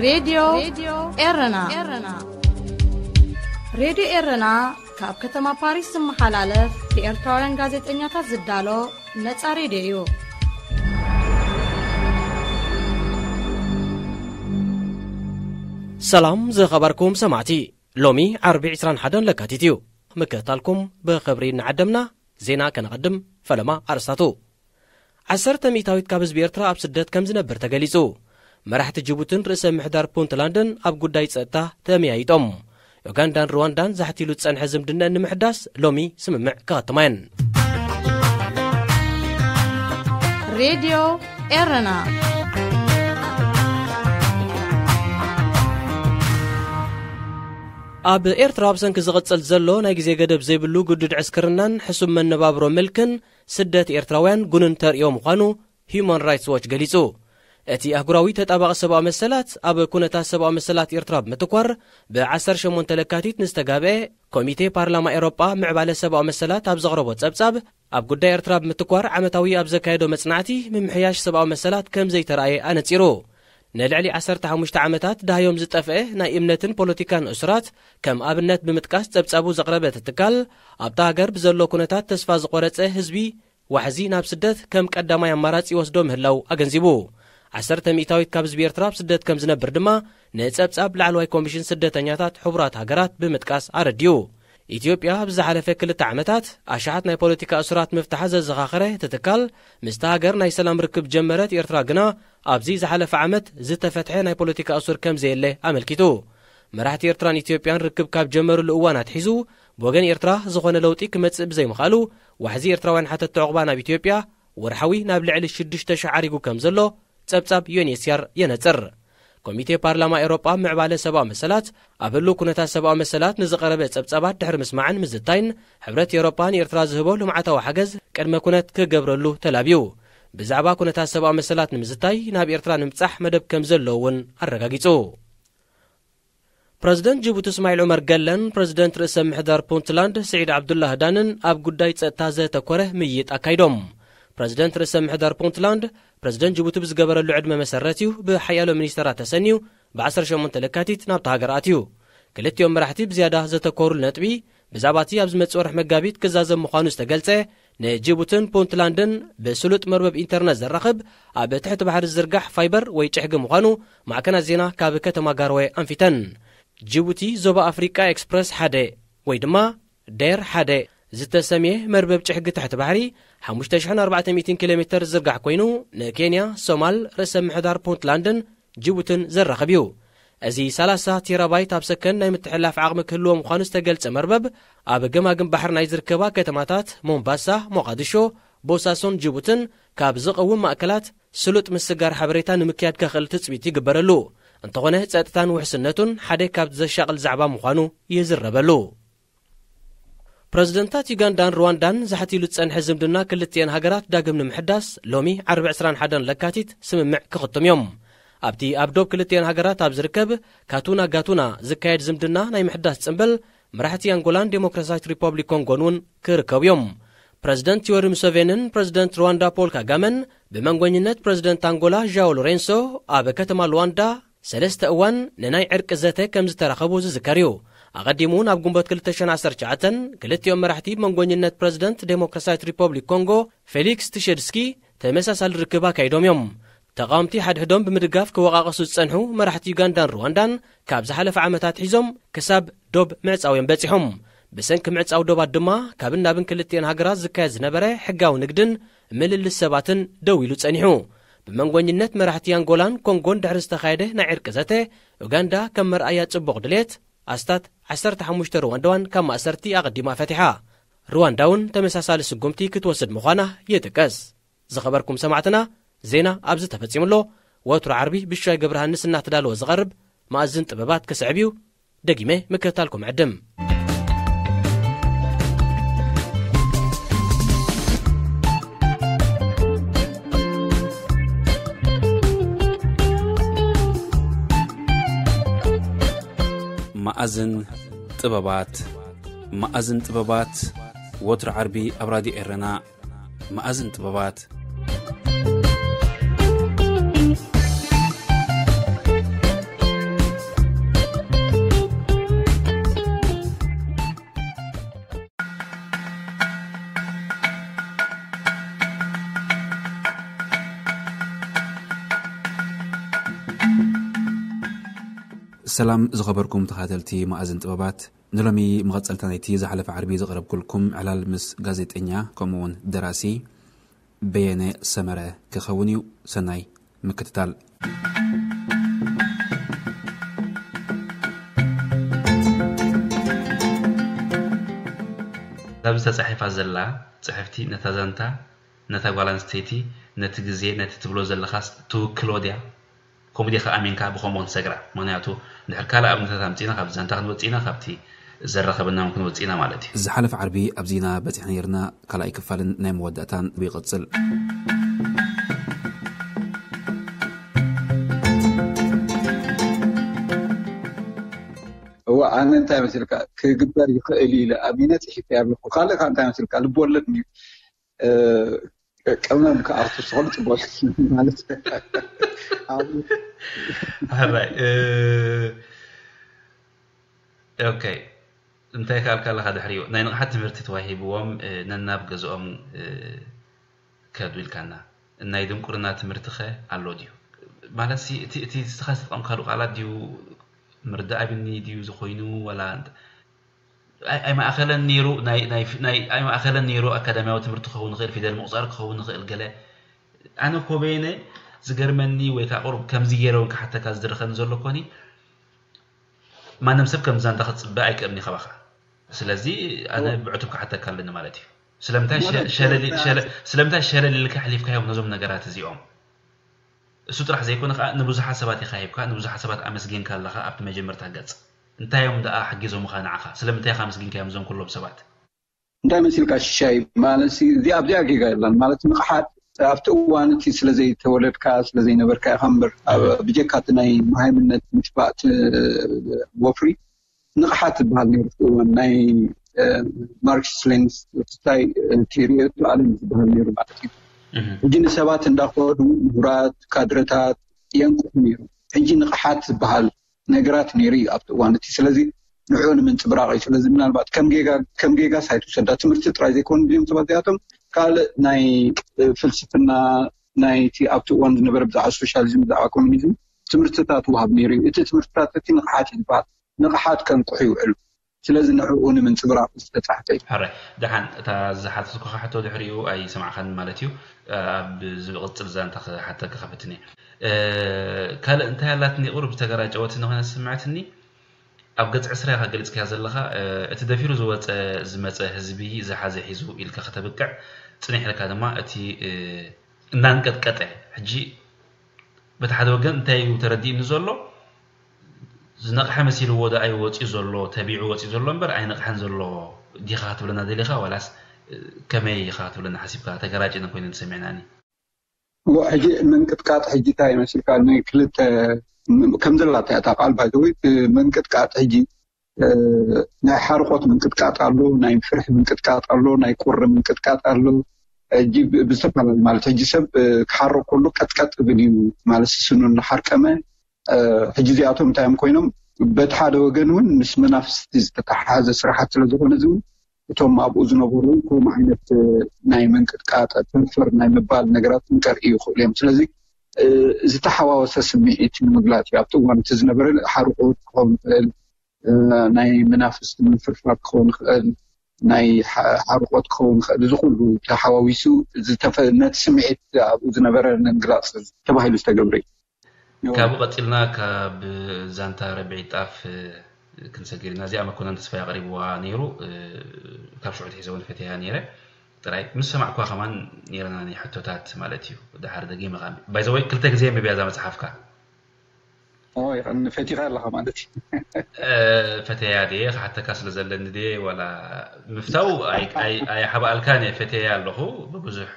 ሬድዮ ኤረና። ሬድዮ ኤረና ካብ ከተማ ፓሪስ ዝመሓላለፍ ብኤርትራውያን ጋዜጠኛታት ዝዳሎ ነጻ ሬድዮ እዩ። ሰላም ዝኸበርኩም ሰማዕቲ፣ ሎሚ ዓርቢ ዕስራን ሓደን ለካቲት እዩ። ምክትታልኩም ብኽብሪ እናዓደምና፣ ዜና ከነቐድም። ፈለማ ኣርእስታቱ። ዓሰርተ ሚእታዊት ካብ ህዝቢ ኤርትራ ኣብ ስደት ከም ዝነብር ተገሊጹ። መራሕቲ ጅቡትን ርእሰ ምሕዳር ፑንትላንድን ኣብ ጉዳይ ጸጥታ ተመያይጦም። ዩጋንዳን ሩዋንዳን ዛሕቲሉ ዝጸንሐ ዝምድነን ንምሕዳስ ሎሚ ስምምዕ ክኸትማ እየን። ሬድዮ ኤረና። ኣብ ኤርትራ ብሰንኪ ዝቕጽል ዘሎ ናይ ግዜ ገደብ ዘይብሉ ግዱድ ዕስክርናን ሕሱም መነባብሮ ምልክን ስደት ኤርትራውያን ጉንን ተርእዮ ምዃኑ ሂዩማን ራይትስ ዎች ገሊጹ። እቲ ኣህጉራዊ ተጣባቒ ሰብኣዊ መሰላት ኣብ ኩነታት ሰብኣዊ መሰላት ኤርትራ ብምትኳር፣ ብ ዓሰርተ ሸሞንተ ለካቲት ንዝተጋብአ ኮሚቴ ፓርላማ ኤሮጳ ምዕባለ ሰብኣዊ መሰላት ኣብ ዘቕረቦ ጸብጻብ፣ ኣብ ጉዳይ ኤርትራ ብምትኳር ዓመታዊ ኣብ ዘካየዶ መጽናዕቲ ምምሕያሽ ሰብኣዊ መሰላት ከም ዘይተራእየ ኣነጺሩ። ንልዕሊ ዓሰርተ ሓሙሽተ ዓመታት ዳህዮም ዝጠፍአ ናይ እምነትን ፖለቲካን እሱራት ከም ኣብነት ብምጥቃስ ጸብጻቡ ዘቕረበ እቲ ትካል፣ ኣብታ ሃገር ብዘሎ ኩነታት ተስፋ ዝቖረጸ ህዝቢ ዋሕዚ ናብ ስደት ከም ቀዳማይ ኣማራጺ ይወስዶ ምህላው ኣገንዚቡ። ዓሰርተ ሚእታዊት ካብ ህዝቢ ኤርትራ ኣብ ስደት ከም ዝነብር ድማ ንጸብጻብ ላዕለዋይ ኮሚሽን ስደተኛታት ሕቡራት ሃገራት ብምጥቃስ ኣረዲኡ። ኢትዮጵያ ኣብ ዝሓለፈ ክልተ ዓመታት ኣሽሓት ናይ ፖለቲካ እሱራት ምፍታሓ ዘዘኻኸረ እቲ ትካል፣ ምስታ ሃገር ናይ ሰላም ርክብ ጀመረት ኤርትራ ግና ኣብዚ ዝሓለፈ ዓመት ዝተፈትሐ ናይ ፖለቲካ እሱር ከም ዘየለ ኣመልኪቱ። መራሕቲ ኤርትራን ኢትዮጵያን ርክብ ካብ ጀመሩሉ እዋን ኣትሒዙ፣ ብወገን ኤርትራ ዝኾነ ለውጢ ክመጽእ ብዘይምኽኣሉ፣ ዋሕዚ ኤርትራውያን ሓተትቲ ዑቕባ ናብ ኢትዮጵያ ወርሓዊ ናብ ልዕሊ ሽዱሽተ ሽሕ ዓሪጉ ከም ዘሎ ጸብጻብ ዩ ኤን ኤች ሲ ኣር የነጽር። ኮሚቴ ፓርላማ ኤሮጳ ምዕባለ ሰብኣዊ መሰላት ኣብ ህሉው ኩነታት ሰብኣዊ መሰላት ንዝቐረበ ጸብጻባት ድሕሪ ምስማዕን ምዝታይን፣ ሕብረት ኤሮጳ ንኤርትራ ዝህቦ ልምዓታዊ ሓገዝ ቅድመ ኩነት ክገብረሉ ተላብዩ። ብዛዕባ ኩነታት ሰብኣዊ መሰላት ንምዝታይ ናብ ኤርትራ ንምብጻሕ መደብ ከም ዘሎ እውን ኣረጋጊጹ። ፕረዚደንት ጅቡቲ እስማዒል ዑመር ገለን ፕረዚደንት ርእሰ ምሕዳር ፑንትላንድ ስዒድ ዓብዱላ ህዳንን ኣብ ጉዳይ ጸጥታ ዘተኮረ ምይይጥ ኣካይዶም። ፕረዚደንት ርእሰ ምሕዳር ፑንትላንድ ፕረዚደንት ጅቡቲ ብዝገበረሉ ዕድመ መሰረት እዩ ብሓያሎ ሚኒስተራት ተሰንዩ ብ ዓሰርተ ሸሞንተ ለካቲት ናብታ ሃገር ኣትዩ። ክልቲኦም መራሕቲ ብዝያዳ ዘተኮሩሉ ነጥቢ ብዛዕባ እቲ ኣብ ዝመጽእ ወርሒ መጋቢት ክዛዘም ምዃኑ ዝተገልጸ ንጅቡትን ፑንትላንድን ብስሉጥ መርበብ ኢንተርነት ዘራኽብ ኣብ ትሕቲ ባሕሪ ዝዝርጋሕ ፋይበር ወይ ጭሕጊ ምዃኑ ማዕከናት ዜና ካብ ከተማ ጋሮዌ ኣንፊተን። ጅቡቲ ዞባ ኣፍሪቃ ኤክስፕረስ ሓደ ወይ ድማ ዴር ሓደ ዝተሰምየ መርበብ ጭሕጊ ትሕቲ ባሕሪ ሓሙሽተ ሽሕን ኣርባዕተ ሚእትን ኪሎ ሜተር ዝዝርጋሕ ኮይኑ፣ ንኬንያ፣ ሶማል፣ ርእሰ ምሕዳር ፑንትላንድን ጅቡትን ዘራኽብ እዩ። እዚ ሰላሳ ቴራባይት ኣብ ሰከንድ ናይ ምትሕልላፍ ዓቕሚ ክህልዎ ምዃኑ ዝተገልጸ መርበብ፣ ኣብ ገማግም ባሕሪ ናይ ዝርከባ ከተማታት ሞምባሳ፣ ሞቓድሾ፣ ቦሳሶን ጅቡትን ካብ ዝቐውም ማእከላት ስሉጥ ምስግጋር ሓበሬታ ንምክያድ ከኽእል ትጽቢት ይግበረሉ። እንተኾነ፣ ጸጥታን ውሕስነቱን ሓደ ካብ ዘሻቕል ዛዕባ ምዃኑ ይዝረበሉ። ፕረዚደንታት ዩጋንዳን ሩዋንዳን ዛሕቲሉ ዝጸንሐ ዝምድና ክልቲኤን ሃገራት ዳግም ንምሕዳስ ሎሚ ዓርቢ ዕስራን ሓደን ለካቲት ስምምዕ ክኽትሙ እዮም። ኣብቲ ኣብ ዶብ ክልቲኤን ሃገራት ኣብ ዝርከብ ካቱና ጋቱና ዝካየድ ዝምድና ናይ ምሕዳስ ጽምብል፣ መራሕቲ ኣንጎላን ዴሞክራሲያዊት ሪፐብሊክ ኮንጎን እውን ክርከቡ እዮም። ፕረዚደንት ዮወሪ ሙሴቬንን ፕረዚደንት ሩዋንዳ ፖል ካጋመን ብመንጎኝነት ፕረዚደንት ኣንጎላ ዣኦ ሎሬንሶ ኣብ ከተማ ሉዋንዳ ሰለስተ እዋን ንናይ ዕርቂ ዘተ ከም ዝተራኸቡ ዝዝከር እዩ። ኣቐዲሙ እውን ኣብ ግንቦት ክልተ ሽሕን ዓሰርተ ትሽዓተን ክልቲኦም መራሕቲ መንጎኝነት ፕረዚደንት ዴሞክራሲያዊት ሪፐብሊክ ኮንጎ ፌሊክስ ትሸድስኪ ተመሳሳሊ ርክብ ኣካይዶም እዮም። ተቓወምቲ ሓድሕዶም ብምድጋፍ ክወቓቐሱ ዝጸንሑ መራሕቲ ዩጋንዳን ሩዋንዳን ካብ ዝሓለፈ ዓመታት ሒዞም ክሳብ ዶብ ምዕጻው እዮም በጺሖም። ብሰንኪ ምዕጻው ዶባት ድማ ካብን ናብን ክልቲኤን ሃገራት ዝካየድ ዝነበረ ሕጋዊ ንግድን ምልልስ ሰባትን ደው ኢሉ ጸኒሑ። ብመንጎኝነት መራሕቲ ኣንጎላን ኮንጎን ድሕሪ ዝተኻየደ ናይ ዕርቂ ዘተ፣ ኡጋንዳ ከም መርኣያ ጽቡቕ ድሌት ኣስታት ዓሰርተ ሓሙሽተ ሩዋንዳውያን ካብ ማእሰርቲ ኣቐዲማ ፈቲሓ። ሩዋንዳ እውን ተመሳሳሊ ስጉምቲ ክትወስድ ምዃና ይጥቀስ። ዝኸበርኩም ሰማዕትና፣ ዜና ኣብዚ ተፈጺሙ ኣሎ። ወትሩ ዓርቢ ብሻይ ገብረሃንስ እናተዳለወ ዝቐርብ መኣዝን ጥበባት ክስዕብ እዩ። ደጊመ ምክትታልኩም ዕድም። መኣዝን ጥበባት፣ መኣዝን ጥበባት፣ ወትሩ ዓርቢ ኣብ ራድዮ ኤረና። መኣዝን ጥበባት። ሰላም ዝኸበርኩም ተኸታተልቲ መኣዝን ጥበባት፣ ንሎሚ መቐጸልታ ናይቲ ዝሓለፈ ዓርቢ ዘቕረብኩልኩም ዕላል ምስ ጋዜጠኛ ከምኡ እውን ደራሲ በየነ ሰመረ ክኸውን እዩ። ሰናይ ምክትታል። ኣብዚ ተጻሒፋ ዘላ ጽሕፍቲ ነታ ዛንታ፣ ነታ ጓል ኣንስተይቲ፣ ነቲ ግዜ፣ ነቲ ትብሎ ዘለኻስ ትውክሎ ድያ? ከምኡ ዲኻ ኣሚንካ ብኸምኡ ክንሰግራ? ምኽንያቱ እንድሕር ካልእ ኣብነታት ኣምጺእና፣ ካብቲ ዛንታ ክንወጽእ ኢና፣ ካብቲ ዘራኸበና እውን ክንወጽእ ኢና ማለት እዩ። ዝሓለፈ ዓርቢ ኣብዚና በጺሕና ነይርና። ካልኣይ ክፋልን ናይ መወዳእታን ይቕጽል። እዋ፣ ኣነ እንታይ መሲልካ ክግበር ይኽእል ኢለ ኣሚነ ጽሒፈ ኣለኹ። ካልእ ከዓ እንታይ መሲልካ ልብወለድ ኒ ቀመም ከኣርቱ ስኾን ጽቡቅ ማለት ሕራይ ኦኬ። እንታይ ካልካ ኣለካ ድሕሪኡ ናይ ንቕሓት ትምህርቲ ተዋሂብዎም ነናብ ገዝኦም ከዱ ኢልካና። ናይ ድንቁርና ትምህርቲ ከ ኣሎ ድዩ? ማለት እቲ እስኻ ዝተጠቀምካሉ ቃላት ድዩ ምርዳእ ኣብኒ ድዩ ዝኾይኑ ወላ ኣይማእኸለን ነይሩ? ኣይማእኸለን ነይሩ ኣካዳሚያዊ ትምህርቲ ክኸውን ይኽእል፣ ፊደል ምቑፃር ክኸውን ይኽእል። ገለ ኣነ ኮበይነ ዝገርመኒ ወይ ከዓ ቁሩብ ከምዚ ገይረ እውን ክሓተካ ዝድርኸኒ ዘሎ ኮኒ ማንም ሰብ ከምዛ እንዳ ክፅበ ኣይክእልን ይኸባኻ። ስለዚ ኣነ ብዕቱብ ክሓተካ ኣለኒ ማለት እዩ። ስለምንታይ ሸለል ኢልካ ሕሊፍካዮም ነዞም ነገራት እዚኦም? እሱ ጥራሕ ዘይኮነ ከዓ ንብዙሓት ሰባት ኢኻ ሂብካ፣ ንብዙሓት ሰባት ኣመስጊንካ ኣለኻ ኣብቲ መጀመርታ ገጽ። እንታይ እዮም ደኣ ሓጊዞምኻ ንዓኻ? ስለምንታይ ኢኻ ኣመስጊንካዮም እዞም ኩሎም ሰባት? እንታይ መሲልካ ሽሻይ? ማለት እዚ ኣብዚኣ ጌጋ የላን። ማለት ንቕሓት ኣብቲ እዋን እቲ ስለ ዘይተወለድካ ስለ ዘይነበርካ ኢኻ እምበር ብጀካ እቲ ናይ መሃይምነት ምጥፋእ ወፍሪ ንቕሓት ዝበሃል ነይሩ እቲ እዋን ናይ ማርክስ ሌኒንስ እንታይ ቲሪዮ እቲ ዓለም ዝበሃል ነይሩ ማለት እዩ። ሕጂ ንሰባት እንዳኸዱ ምሁራት ካድረታት የንቅሑ ነይሩ። ሕጂ ንቕሓት ዝበሃል ነገራት ነይሩ እዩ ኣብቲ እዋን እቲ። ስለዚ ንዕኡ ንምንፅብራቕ እዩ። ስለዚ ምናልባት ከም ጌጋ ከም ጌጋ ሳይትውሰዳ ትምህርቲ ጥራይ ዘይኮኑ እዚኦም ሰባት እዚኣቶም ካልእ ናይ ፍልስፍና ናይቲ ኣብቲ እዋን ዝነበረ ብዛዕባ ሶሻሊዝም ብዛዕባ ኮሚኒዝም ትምህርትታት ውሃብ ነይሩ እዩ። እቲ ትምህርትታት እቲ ንቕሓት እዩ ዝበሃል። ንቕሓት ከንቅሑ ይውዕሉ። ስለዚ ንዕኡ ንምንፅብራቕ ዝተፃሕፈ እዩ። ሕራይ ደሓን እታ ዝሓተትኩኻ ሕቶ ድሕሪኡ ኣይሰማዕኻን ማለት እዩ። ኣብ ዝቕፅል ዛንታ ክሓተካ ከፈትኒ ካልእ እንታይ ኣላትኒ ቁሩብ ዝተገራጨወትኒ ኮይና ዝስምዐትኒ ኣብ ገጽ ዕስራ ኢኻ ገሊጽካያ ዘለኻ እቲ ደፊሩ ዝወጸ ዝመጸ ህዝቢ ዝሓዘ ሒዙ ኢልካ ከተብቅዕ ጽኒሕ ኢልካ ድማ እቲ እናንቀጥቀጠ ሕጂ በቲ ሓደ ወገን እንታይ እዩ ተረዲእኒ ዘሎ ዝነቕሐ መሲልዎ ደኣ እዩ ወጺኡ ዘሎ ተቢዑ ወጺኡ ዘሎ እምበር ኣይነቕሐን ዘሎ ዲኻ ክትብለና ደሊኻ ዋላስ ከመይ ኢኻ ክትብለና ሓሲብካ ተገራጭነን ኮይነን ተሰሚዕናኒ ሕጂ ምንቅጥቃጥ ሕጂ እንታይ ይመስልካ ንክልተ ከም ዘላታ እታ ቃል ባይዘወይ ምንቅጥቃጥ ሕጂ ናይ ሓርቆት ምንቅጥቃጥ ኣሎ ናይ ፍርሒ ምንቅጥቃጥ ኣሎ ናይ ቁሪ ምንቅጥቃጥ ኣሎ ሕጂ ብዝተፈላለዩ ማለት ሕጂ ሰብ ክሓርቅ ከሎ ቀጥቀጥ ብል እዩ ማለት ስስኑ እናሓርቀመ ሕጂ እዚኣቶም እንታይ እዮም ኮይኖም በቲ ሓደ ወገን እውን ምስ መናፍስቲ ዝተተሓሓዘ ስራሓት ስለዝኾነ እዚ እውን እቶም ኣብኡ ዝነበሩ እውን ከምኡ ዓይነት ናይ ምንቅጥቃጥ ፍርፍር ናይ ምባል ነገራት እውን ከርእዩ ይኽእሉ እዮም ስለዚ ዝተሓዋወሰ ስምዒት ንምግላፅ እዩ ኣብቲ እዋን እቲ ዝነበረ ሓርቆት ክኸውን ይኽእል ናይ መናፍስቲ ምፍርፋር ክኸውን ይኽእል ናይ ሓርቆት ክኸውን ይኽእል እዚ ኩሉ ተሓዋዊሱ ነቲ ስምዒት ኣብኡ ዝነበረ ንምግላፅ ተባሂሉ ዝተገብረ እዩ ካብኡ ቀፂልና ካብ ዛንታ ረብዒ ጣፍ ክንሰግር ኢና። እዚኣ መኮነን ተስፋይ ኣቕሪብዋ ነይሩ። ካብ ሽዑ ትሒዘ እውን ፈትያ ነይረ። ጥራይ ምስ ሰማዕኳ ከማን ነይረና ናይ ሕቶታት ማለት እዩ። ድሓር ደጊመ ከ ባይዘወይ ክልተ ግዜ የንብብያ እዛ መፅሓፍካ። ፈቲኻ ኣለኻ ማለት እዩ። ፈተያ ድየ ክሓተካ ስለ ዘለኒ ድየ ዋላ ምፍታው ኣይሓብኣልካን እየ ፈተያ ኣለኹ ብብዙሕ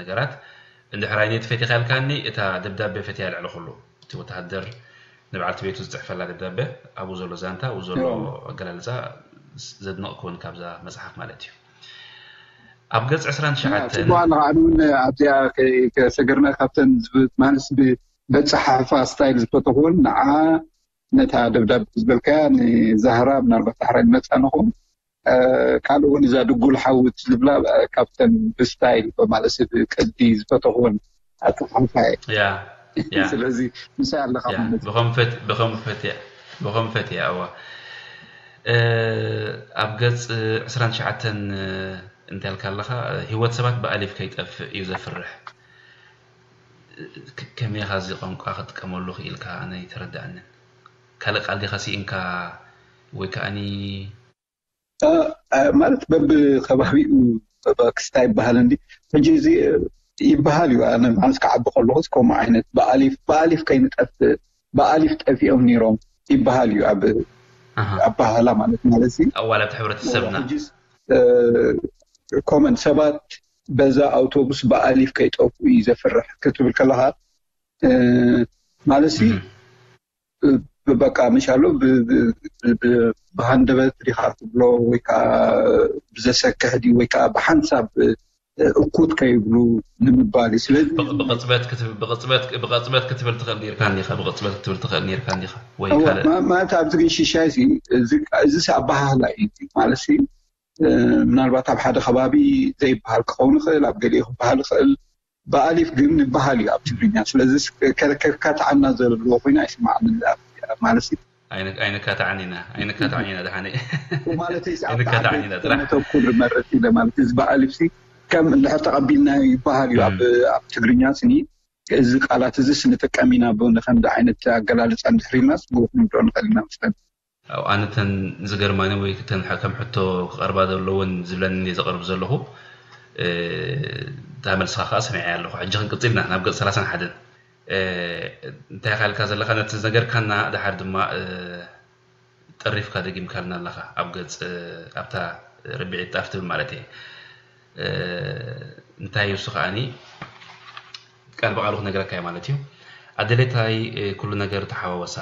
ነገራት እንድሕር ኣይነቲ ፈቲኻ ኢልካኒ እታ ደብዳቤ ፈትያ ልዕሊ ኩሉ እቲ ወተሃደር ንበዓልቲ ቤቱ ዝፅሕፈላ ደብዳቤ ኣብኡ ዘሎ ዛንታ ኣብኡ ዘሎ ኣገላልፃ ዘድንቕ ክውን ካብዛ መፅሓፍ ማለት እዩ ኣብ ገፅ ዕስራን ትሽዓተን ኣብዚኣ ከሰገርና ካብተን ማለስ ብፀሓሕፋ ስታይል ዝፈተኽዎን ንዓ ነታ ደብዳቤ ዝበልካያ ንዛህራ ምናልባት ዳሕራይ ንመፃ ንኸውን ካልእ እውን እዛ ድጉል ሓውት ዝብላ ካብተን ብስታይል ማለት ሰብ ቅዲ ዝፈተኽወን ኣፀሓሕፋ እየ ስለዚ ምሳይ ኣለካ ማለት ብኸም ፈትያ ብኸም ፈትያ እዋ እ፣ ኣብ ገጽ ዕስራን ትሽዓተን እንታይ ኢልካ ኣለኻ? ህይወት ሰባት ብኣሊፍ ከይጠፍእ እዩ ዘፍርሕ። ከመይ ኢኻ እዚ ቋንቋ ክትጥቀመሉ ክኢልካ? ኣነ ኣይተረድኣንን። ካልእ ቃል ዲኻ ስኢንካ? ወይ ከኣኒ ማለት በብከባቢኡ በክስታ ይበሃል እንዲ ሕጂ እዚ ይበሃል እዩ። ኣነ ማለት ክዓቢ ከለኹስ ከምኡ ዓይነት ብኣሊፍ ብኣሊፍ ከይንጠፍእ ብኣሊፍ ጠፊኦም ነይሮም ይበሃል እዩ ኣብ ኣባህላ ማለት ማለት እዩ። ኣዋል ኣብቲ ሕብረተሰብና ሕጂስ ኮመን ሰባት በዛ ኣውቶቡስ ብኣሊፍ ከይጠፍኡ እዩ ዘፍርሕ ክትብል ከለኻ ማለት ሲ በቃ ምሻሎ ብሃንደበት ዲኻ ትብሎ ወይ ከዓ ብዘሰክሕ ድዩ ወይ ከዓ ብሓንሳብ እኩት ከይብሉ ንምባል እዩ። ስለዚ ብቕፅበት ክትብል ትኽእል ኔርካ እንዲኻ፣ ብቕፅበት ክትብል ትኽእል ኔርካ እንዲኻ ወይ ካልእ ማለት ኣብዚ ግን ሽሻይ እዚ ኣባሃህላ እዩ ማለት ምናልባት ኣብ ሓደ ከባቢ ዘይበሃል ክኸውን ይኽእል፣ ኣብ ገሊኡ ክበሃል ይኽእል። ብኣሊፍ ግን ይበሃል እዩ ኣብ ትግርኛ። ስለዚ ከካትዓና ዘለዎ ኮይኑ ኣይስማዓንን ማለት እዩ። ኣይንካታዕን ኢና ኣይንካታዕን ኢና ደሓነ ማለት ተመተኩር መረፅ ኢለ ማለት እዚ ብኣሊፍ ሲ ከም እንድሕር ተቐቢልና ይበሃል እዩ ኣብ ትግርኛ ስኒ እዚ ቃላት እዚ ስንጥቀም ኢና ብንከምዚ ዓይነት ኣገላልፃ እንድሕር ኢልናስ ብኡ ክንብሎ ንኽእል ኢና መስለኒ። ኣነ እተን ዝገርማኒ ወይ እተን ከም ሕቶ ክቐርባ ዘለወን ዝብለኒ እየ ዘቕርብ ዘለኹ። እታ መልስኻ ከዓ ሰሚዐያ ኣለኹ። ሕጂ ክንቅፅል ኢና ናብ ገፅ ሰላሳን ሓደን። እንታይ ኢኻ ኢልካ ዘለኻ ነቲ ዝነገርካና ድሓር ድማ ጠሪፍካ ደጊምካልና ኣለኻ ኣብ ገፅ ኣብታ ርብዒት ጣፍ ትብል ማለት እየ። እንታይ እዩ እሱ ከዓኒ ቃል ብቃሉ ክነግረካ እየ ማለት እዩ። ኣደሌታይ ኩሉ ነገር ተሓዋወሳ።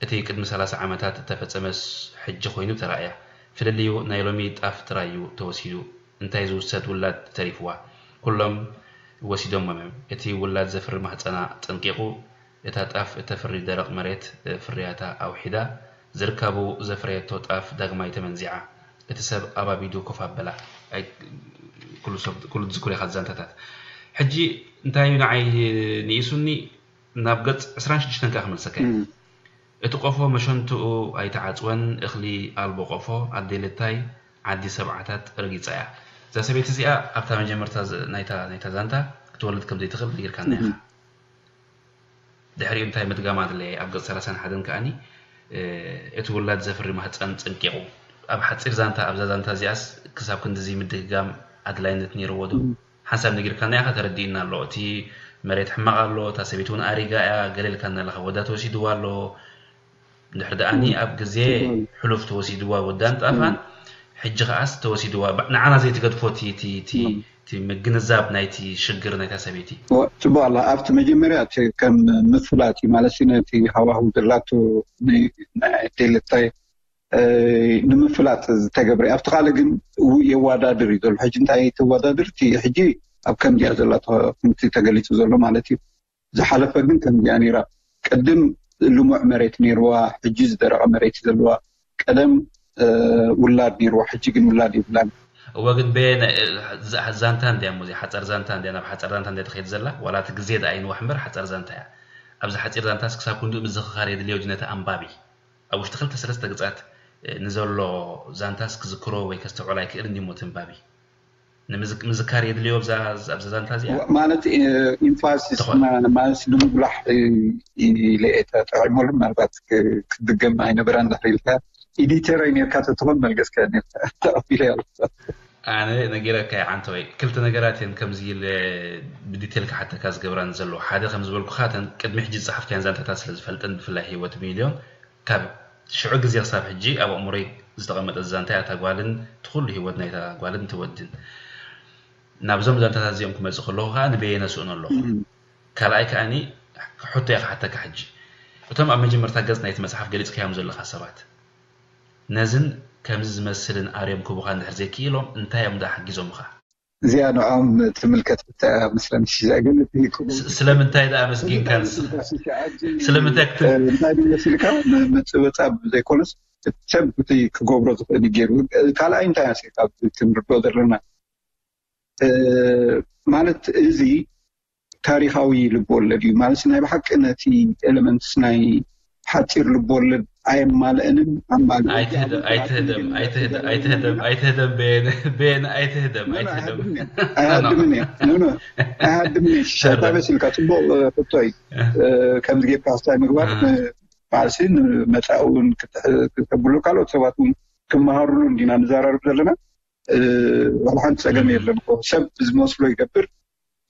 እቲ ቅድሚ ሰላሳ ዓመታት እተፈጸመስ ሕጂ ኮይኑ ተራእያ። ፍልልዩ ናይ ሎሚ ጣፍ ጥራይ እዩ ተወሲዱ። እንታይ ዝውሰድ ውላድ ተሪፍዋ። ኩሎም ወሲዶሞም እዮም። እቲ ውላድ ዘፍሪ ማህጸና ጠንቂቑ፣ እታ ጣፍ እተፍሪ ደረቕ መሬት ፍርያታ ኣውሒዳ፣ ዝርካቡ ዘፍረየቶ ጣፍ ዳግማይ ተመንዚዓ። እቲ ሰብ ኣባቢዱ ኮፍ ኣበላ። ኣይ፣ ኩሉ ሰብ፣ ኩሉ ትዝክሮ ኢኻ ዛንታታት። ሕጂ እንታይ እዩ ንዓይ ንኢሱኒ፣ ናብ ገጽ ዕስራን ሽዱሽተን ከኣ ክመልሰካ እየ። እቲ ቆፎ መሸንትኡ ኣይተዓጽወን፣ እኽሊ ኣልቦ ቆፎ፣ ኣደይ ለታይ ዓዲ ሰብዓታት ረጊጻ እያ። እዛ ሰበይቲ እዚኣ ኣብታ መጀመርታ ዝ-፣ ናይታ፣ ናይታ ዛንታ ክትወልድ ከም ዘይትኽእል ነጊርካና ኢኻ። እም። ድሕሪኡ እንታይ ምድጋም ኣድለየ? ኣብ ገጽ ሰላሳን ሓደን ከኣኒ፣ እ፣ እቲ ውላድ ዘፍሪ ማህጸን ጸንቂቑ። ኣብ ሓጺር ዛንታ፣ ኣብዛ ዛንታ እዚኣስ ክሳብ ክንድዚ ምድግጋም ኣድላይነት ነይርዎ ዶ? እም። ሓንሳብ ነጊርካና ኢኻ፣ ተረዲእና ኣሎ። እቲ መሬት ሕማቕ ኣሎ፣ እታ ሰበይቲ እውን ኣሪጋ እያ፣ ገለ ኢልካና ኣለኻ። ወዳ ተወሲድዋ ኣሎ። እንድሕር ደኣኒ እም። ኣብ ግዜ እም። ሕሉፍ ተወሲድዋ ወዳን ጣፋን፣ እም። ሕጂ ከኣስ ተወሲድዋ። ባ-፣ ንዓና ዘይትገድፎ እቲ፣ እቲ፣ እቲ፣ እም። እቲ ምግንዛብ ናይቲ ሽግር ናይታ ሰበይቲ። ዎ፣ ጽቡቕ ኣላ። ኣብቲ መጀመርያ እቲ ከም ምፍላጥ እዩ ማለት እዩ፣ ነቲ ሃዋህው ዘላቶ ን-፣ ናይ ኣደይ ለታይ፣ እ፣ ንምፍላጥ ዝተገብረ እዩ። ኣብቲ ካልእ ግን ው-፣ የዋዳድር እዩ ዘሎ። ሕጂ እንታይ ተዋዳድር? እቲ ሕጂ ኣብ ከምዚኣ ዘላ ተ-፣ ከምቲ ተገሊጹ ዘሎ ማለት እዩ። ዝሓለፈ ግን ከምዚኣ ነይራ። ቅድም ልሙዕ መሬት ነይርዋ፣ ሕጂ ዝደረቐ መሬት እዩ ዘለዋ። ቀደም፣ እ፣ ውላድ ነይርዋ፣ ሕጂ ግን ውላድ የብላን። እወ፣ ግን በየነ፣ እ፣ ዛ-፣ ዛንታ እንድያ እሞ፣ እዚኣ ሓጻር ዛንታ እንድያ፣ ናብ ሓጻር ዛንታ እንድያ ትኸይድ ዘላ፣ ዋላ እቲ ግዜ ደኣ ኣይንዋሕ እምበር ሓጻር ዛንታ እያ። ኣብዚ ሓጺር ዛንታስ ክሳብ ክንድኡ ምዝኽኻር የድልዮ ድዩ ነቲ ኣንባቢ? ኣብ ውሽጢ ክልተ ሰለስተ ግጻት፣ እ፣ ንዘሎ ዛንታስ ክዝክሮ ወይ ከስተውዕሎ ኣይክእልን ድዩ እሞ እቲ ኣንባቢ? ንምዝ-፣ ምዝካር የድልዮ ኣብዛ፣ ኣብዛ ዛንታ እዚኣ? ዋ-፣ ማለት፣ እ፣ ኢምፋሲስ ትኾን። ማ-፣ ማለት ንምጉላሕ፣ እ፣ ኢለ እየ ተጠቒመሉ። ምናልባት ክ-፣ ክትድገም ኣይነበራን ድሕሪ ኢልካ፣ ኤዲተረይ ነርካ ተትኾን መልገስካ ነርካ። ተቐቢለ እየ። ኣነ ነጊረካ እየ ዓንተወይ። ክልተ ነገራት እየን ከምዚ ኢለ ብዲቴል ክሓተካ ዝገብራኒ ዘለዋ። ሓደ ከም ዝበልኩኻ እተን ቅድሚ ሕጂ ዝጸሓፍካየን ዛንታታት ስለ ዝፈልጠን ብፍላይ ህይወት ሚልዮን ካብ ሽዑ ግዜ ክሳብ ሕጂ ኣብ ኣእምሮይ ዝተቐመጠት ዛንታ እያ። እታ ጓልን እቲ ኩሉ ህይወት ናይታ ጓልን እቲ ወድን። ናብዞም ዛንታታት እዚኦም ክመጽእ ከለኹ ከኣ ንበየነ ስእኖ ኣለኹ። እም። ካልኣይ ከኣኒ ሕቶ እየ ክሓተካ ሕጂ። እቶም ኣብ መጀመርታ ገጽ ናይቲ መጽሓፍ ገሊጽካዮም ዘለኻ ሰባት፣ ነዝን ከምዚ ዝመስልን ኣርዮም ክቡኻ እንድሕር ዘይክኢሎም፣ እንታይ እዮም ደኣ ሓጊዞምኻ? እዚኣ ንዕኦም ትምልከት ብታ እያ መስለኒ። ሽዛ ግን እቲ ክቡ-፣ ስ-፣ ስለምንታይ ደኣ ኣመስጊንካ ንስኻ? ሽሻ ሕጂ፣ ስለምንታይ ክት-፣ እ፣ እንታይ ድዩ መሲልካ? ም-፣ ምጽብጻብ ዘይኮነስ፣ እቲ ሰብ እቲ ክገብሮ ዝኽእል እዩ ገይሩ። እ፣ ካልኣይ እንታይ ኣሲልካ? ኣብቲ ክንርድኦ ዘለና፣ እ፣ ማለት እዚ ታሪኻዊ ልብወለድ እዩ። ማለት ናይ ብሓቂ ነቲ ኤለመንትስ ናይ ሓጺር ልብወለድ ኣየማልእንን ኣማልእ ኣይትህደም ኣይትህደም ኣይትህደም ኣይትህደም ኣይትህደም በየነ በየነ ኣይትህደም ኣይትህደም ኣይሃድምን እየ ኖ ኖ ኣይሃድምን እየ ሸርበ። ታበስ ኢልካ ፅቡቅ ሕቶ እዩ ከምዚ ጌርካ ስታይ ምግባር ማለሲ ንመፃኢ እውን ክተብሉ ካልኦት ሰባት እውን ክመሃሩሉ እንዲና ንዘራርብ ዘለና ዋላ ሓንቲ ፀገም የለን እኮ ሰብ ዝመስሎ ይገብር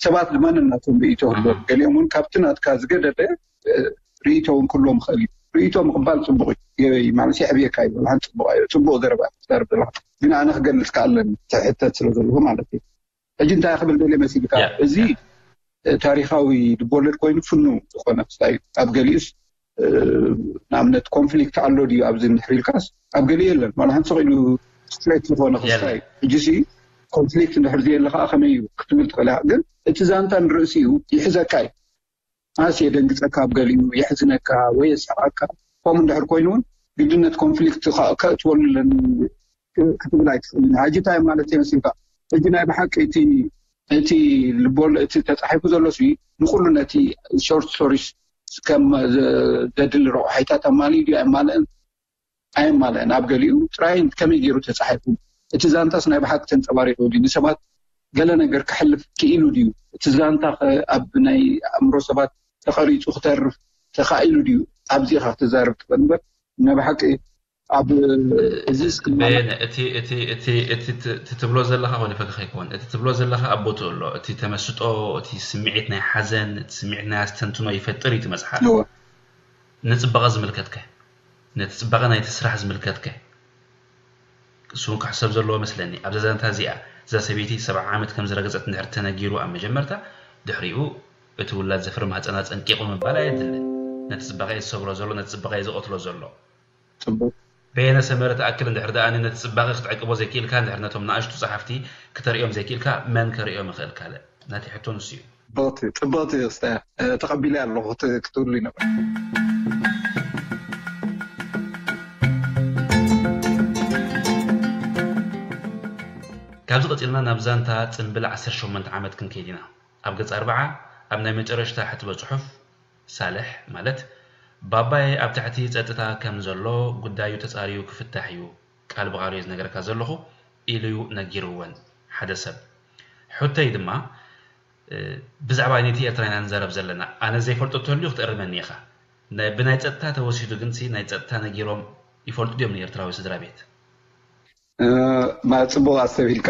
ሰባት ድማ ነናቶም ርእይቶ ክህልዎም ገሊኦም እውን ካብቲ ናትካ ዝገደደ ርእይቶ እውን ክህልዎም ይኽእል እዩ ርእይቶ ምቕባል ፅቡቅ እዩ ማለት የዕብየካ እዩ ዋላ ሓንቲ ፅቡቅ እዩ ፅቡቅ ዘረባ ትዛርብ ዘለካ ግን ኣነ ክገልፅ ከኣለኒ ትሕተት ስለ ዘለኹ ማለት እዩ ሕጂ እንታይ ክብል ደልየ መሲልካ እዚ ታሪካዊ ልቦለድ ኮይኑ ፍኑ ዝኾነ ክስታይ ኣብ ገሊኡስ ንኣብነት ኮንፍሊክት ኣሎ ድዩ ኣብዚ እንድሕር ኢልካስ ኣብ ገሊኡ የለን ዋላ ሓንቲ ኢሉ ስትሬት ዝኾነ ክስታይ ሕጂ ሲ ኮንፍሊክት እንድሕር ዘየለ ከዓ ከመይ እዩ ክትብል ትኽእል ኢኻ ግን እቲ ዛንታ ንርእሲኡ ይሕዘካ እዩ ኣስ የደንግፀካ ኣብ ገሊኡ የሕዝነካ ወይ የሳቕዓካ ከምኡ እንድሕር ኮይኑ እውን ግድነት ኮንፍሊክት ከእትወሉ ኣለኒ ክትብል ኣይትኽእልን ሕጂ እንታይ ማለት የመስልካ ሕጂ ናይ ብሓቂ እቲ እቲ ልቦል እቲ ተፃሒፉ ዘሎ ንኩሉ ነቲ ሾርት ስቶሪስ ከም ዘድሊ ረቑሓይታት ኣማልዩ ድዩ ኣይማልእን ኣየማልእን ኣብ ገሊኡ ጥራይ ከመይ ገይሩ ተፃሒፉ እቲ ዛንታስ ናይ ብሓቂ ተንፀባሪቑ ድዩ ንሰባት ገለ ነገር ክሕልፍ ክኢሉ ድዩ እቲ ዛንታ ኣብ ናይ ኣእምሮ ሰባት ተቐሪፁ ክተርፍ ተኻኢሉ ድዩ ኣብዚኻ ክትዛረብ ትኽእል እምበር ናይ ብሓቂ ኣብ እዚ በየነ እቲ እቲ እቲ እቲ ትብሎ ዘለኻ ወደ ፈገኻ ይኮን እቲ ትብሎ ዘለኻ ኣብ ቦትኡ ኣሎ እቲ ተመስጦ እቲ ስምዒት ናይ ሓዘን እቲ ስምዒት ናይ ኣስተንትኖ ይፈጥር እዩ እቲ መፅሓፍ ንፅባቐ ዝምልከትከ ነቲ ፅባቐ ናይቲ ስራሕ ዝምልከትከ እሱ ክሕሰብ ዘለዎ መስለኒ ኣብዛ ዛንታ እዚኣ እዛ ሰበይቲ ሰብዓ ዓመት ከም ዝረገፀት እንድሕር ተነጊሩ ኣብ መጀመርታ ድሕሪኡ እቲ ውላድ ዘፍሪ ማህፀና ፀንቂቑ ምባል ኣየድልን ነቲ ፅባቐ ዝሰብሮ ዘሎ ነቲ ፅባቐ ዝቐትሎ ዘሎ ፅቡቅ በየነ ሰመረ ትኣክል እንድሕር ደኣ ነቲ ፅባቐ ክትዕቅቦ ዘይክእልካ እንድሕር ነቶም ንኣሽቱ ፀሓፍቲ ክተርእዮም ዘይክእልካ መን ከርእዮም ይኽእል ካልእ ናተይ ሕቶ ንሱ እዩ ፅቡቅ ፅቡቅ ስተ ተቐቢለ ኣለኹ ክትብሉ ይነበር ካብዚ ቀፂልና ናብ ዛንታ ፅንብል ዓሰርተ ሸሞንተ ዓመት ክንከይድ ኢና ኣብ ገፅ ኣርብዓ ኣብ ናይ መጨረሽታ ሕትበ ፅሑፍ ሳልሕ ማለት ባባየ ኣብ ትሕቲ ጸጥታ ከም ዘሎ ጉዳዩ ተጻርዩ ክፍታሕ እዩ ቃል ብቓሉ እየ ዝነግረካ ዘለኹ ኢሉዩ ነጊርወን ሓደ ሰብ። ሕቶይ ድማ ብዛዕባ ነቲ ኤርትራ ኢና ንዛረብ ዘለና። ኣነ ዘይፈልጦ እንተልዩ ክትእርመኒ ኢኻ። ብናይ ጸጥታ ተወሲዱ ግንሲ ናይ ጸጥታ ነጊሮም ይፈልጡ ድዮም ንኤርትራዊ ስድራ ቤት? ጽቡቕ ኣስተብሂልካ።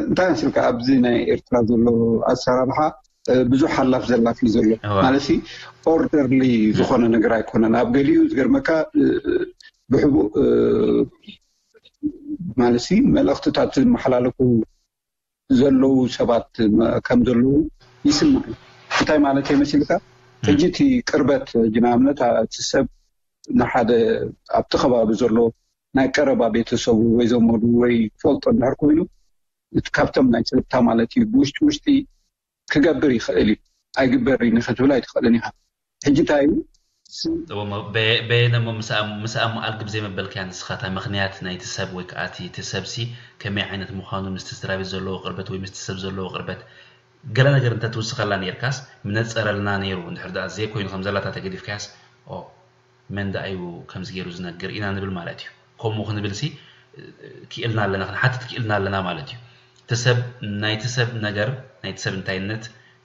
እንታይ መስልካ ኣብዚ ናይ ኤርትራ ዘሎ ኣሰራርሓ ብዙሕ ሓላፍ ዘላፍ እዩ ዘሎ ማለት ኦርደርሊ ዝኾነ ነገር ኣይኮነን። ኣብ ገሊኡ ዝገርመካ ብሕቡእ ማለት መልእኽትታት ዝመሓላለፉ ዘለዉ ሰባት ከም ዘለዉ ይስማዕ። እንታይ ማለት እየ መሲልካ? ሕጂ እቲ ቅርበት ሕጂ ንኣብነት እቲ ሰብ ንሓደ ኣብቲ ከባቢ ዘሎ ናይ ቀረባ ቤተሰቡ ወይ ዘመዱ ወይ ፈልጦ እንድሕር ኮይኑ እቲ ካብቶም ናይ ጸጥታ ማለት እዩ ብውሽጢ ውሽጢ ክገብር ይኽእል እዩ ኣይግበርን እዩ ክትብል ኣይትኽእልን ኢኻ። ሕጂ እንታይ እዩ በየነ እሞ ምስኣ ምኣል ግብ ዘይመበልካያ ንስኻ እታ ምኽንያት ናይቲ ሰብ ወይ ከዓ እቲ እቲ ሰብሲ ከመይ ዓይነት ምዃኑ ምስቲ ስድራ ቤት ዘለዎ ቅርበት ወይ ምስቲ ሰብ ዘለዎ ቅርበት ገለ ነገር እንተትውስኸላ ነይርካስ ምነፀረልና ነይሩ እንድሕር ደኣ ዘይኮይኑ ከምዘላታ ተገዲፍካያስ ኦ መን ደኣ እዩ ከምዚ ገይሩ ዝነግር ኢና ንብል ማለት እዩ። ከምኡ ክንብል ሲ ክኢልና ኣለና ክንሓትት ክኢልና ኣለና ማለት እዩ። እቲ ሰብ ናይቲ ሰብ ነገር ናይቲ ሰብ እንታይነት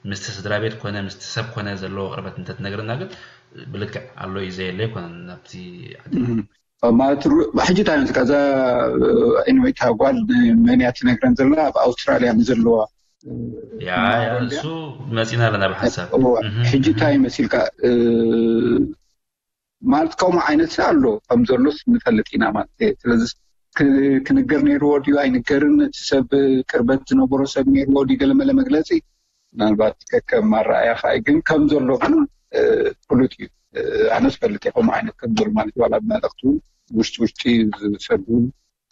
ምስቲ ስድራ ቤት ኮነ ምስቲ ሰብ ኮነ ዘለዎ ቅርበት እንተትነግረና ግን ብልክዕ ኣሎ እዩ ዘየለ ኣይኮነን ናብቲ ዓዲ ማለት ሕጂ እንታይ መስልካ እዛ ኢንወይታ ጓል መን እያ ትነግረን ዘላ ኣብ ኣውስትራልያ ንዘለዋ ያ ያ እሱ መፂና ኣለና ብሓሳብ ሕጂ እንታይ መስልካ ማለት ከምኡ ዓይነት ኣሎ ከም ዘሎስ ንፈልጥ ኢና ማለት እዩ ስለዚ ክንገር ነይርዎ ድዩ ኣይንገርን እቲ ሰብ ቅርበት ዝነበሮ ሰብ ነይርዎ ድዩ ገለመለ መግለፂ ምናልባት ከከም ኣረኣያ ከዓ ግን ከም ዘሎ ግን ፍሉጥ እዩ ኣነ ዝፈልጥ እየ ከምኡ ዓይነት ከም ዘሎ ማለት ዋላ ብመልእክቲ እውን ውሽጢ ውሽጢ ዝሰዱ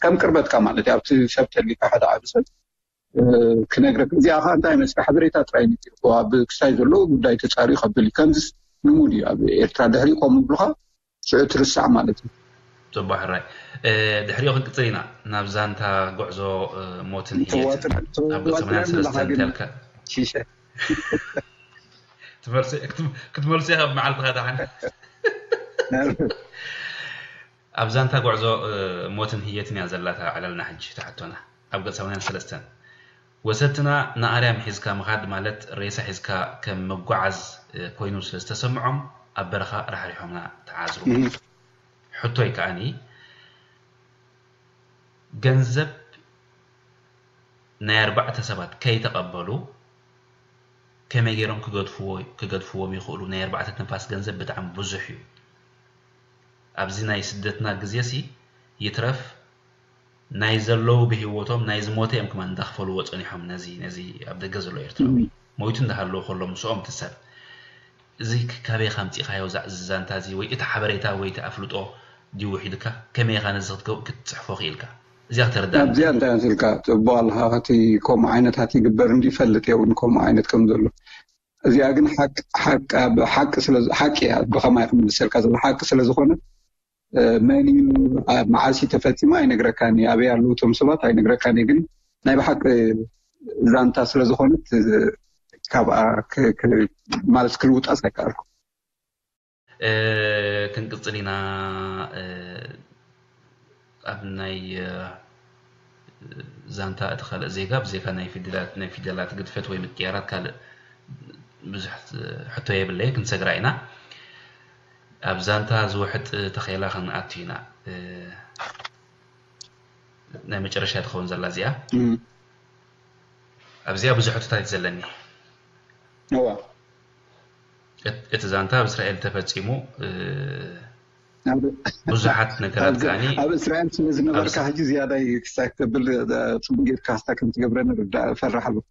ከም ቅርበትካ ማለት እዩ ኣብቲ ሰብ ተሊካ ሓደ ዓቢ ሰብ ክነግረካ እዚኣ ከዓ እንታይ መስለ ሓበሬታ ጥራይ ነጊርኩ ኣብ ክሳይ ዘሎ ጉዳይ ተፃርዩ ከብል እዩ ከምዚ ልሙድ እዩ ኣብ ኤርትራ ድሕሪ ከምኡ ብልካ ሽዑ ትርሳዕ ማለት እዩ ፅቡቅ ሕራይ ድሕሪኡ ክንቅፅል ኢና ናብ ዛንታ ጉዕዞ ሞትን ህየትን ኣብ ገፅ ሰማንያን ሰለስተን እንተልካ ክትመልሶ ኢኻ ብመዓልትኻ ደሓን ኣብ ዛንታ ጉዕዞ ሞትን ህየትን እያ ዘላታ ዕላልና ሕጂ ትሓቶና። ኣብ ገጽ ሰማንያን ሰለስተን፣ ወሰድትና ንኣርያም ሒዝካ ምኻድ ማለት ሬሳ ሒዝካ ከም ምጓዓዝ ኮይኑ ስለ ዝተሰምዖም ኣብ በረኻ ራሕሪሖምና ተዓዝሩ። ሕቶይ ከኣኒ፣ ገንዘብ ናይ ኣርባዕተ ሰባት ከይተቐበሉ ከመይ ገይሮም ክገድፍዎ ክገድፍዎም ይኽእሉ? ናይ ኣርባዕተ ትንፋስ ገንዘብ ብጣዕሚ ብዙሕ እዩ። ኣብዚ ናይ ስደትና ግዜሲ ይትረፍ ናይ ዘለዉ ብህይወቶም ናይ ዝሞተ እዮም ከማን እንዳኽፈልዎ ጸኒሖም። ነዚ ነዚ ኣብ ደገ ዘሎ ኤርትራዊ ሞይቱ እንዳሃለወ ከሎ ምስኦም እቲ ሰብ እዚ ካበይ ኢኻ ኣምጺእካዮ? እዚ ዛንታ እዚ ወይ እቲ ሓበሬታ ወይ እቲ ኣፍልጦ ድዩ ውሒድካ? ከመይ ኢኻ ነዚ ክትጽሕፎ ክኢልካ? እዚኣ ክተረድኣና። ኣብዚኣ እንታይ ኣንስልካ? ጽቡቕ ኣለኻ። እቲ ከምኡ ዓይነት ሃት ይግበር እንዲ ይፈልጥ እየ እውን ከምኡ ዓይነት ከም ዘሎ። እዚኣ ግን ሓቂ ሓቂ ስለ ሓቂ እያ። ብኸማይ ክምልሰልካ ዘሎ ሓቂ ስለ ዝኾነ መን እዩ መዓስ ተፈጺማ ኣይነግረካን እየ። ኣበይ ኣለዉ እቶም ሰባት ኣይነግረካን እየ። ግን ናይ ብሓቂ ዛንታ ስለ ዝኾነት ካብኣ ማለት ክልውጣስ ኣይከኣልኩ። ክንቅጽል ኢና። ኣብ ናይ ዛንታ እቲ ካልእ ዜጋ ብዜካ ናይ ፊደላት ናይ ፊደላት ግድፈት ወይ ምቅያራት ካልእ ብዙሕ ሕቶ የብለይ፣ ክንሰግራ ኢና። ኣብ ዛንታ ዝውሕጥ ተኼላ ክንኣቱ ኢና። ናይ መጨረሻ ትኸውን ዘላ እዚኣ ኣብዚኣ ብዙሕ ሕቶታት እዩ ዘለኒ። እቲ ዛንታ ኣብ እስራኤል ተፈጺሙ ብዙሓት ነገራት ከዓኒ ኣብ እስራኤል ስለ ዝነበርካ ሕጂ ዝያዳ ክሳይ ተብል ጽቡቅ ጌርካ ክስታ ከም ትገብረኒ ርዳእ ፈራሕ ኣለኹ።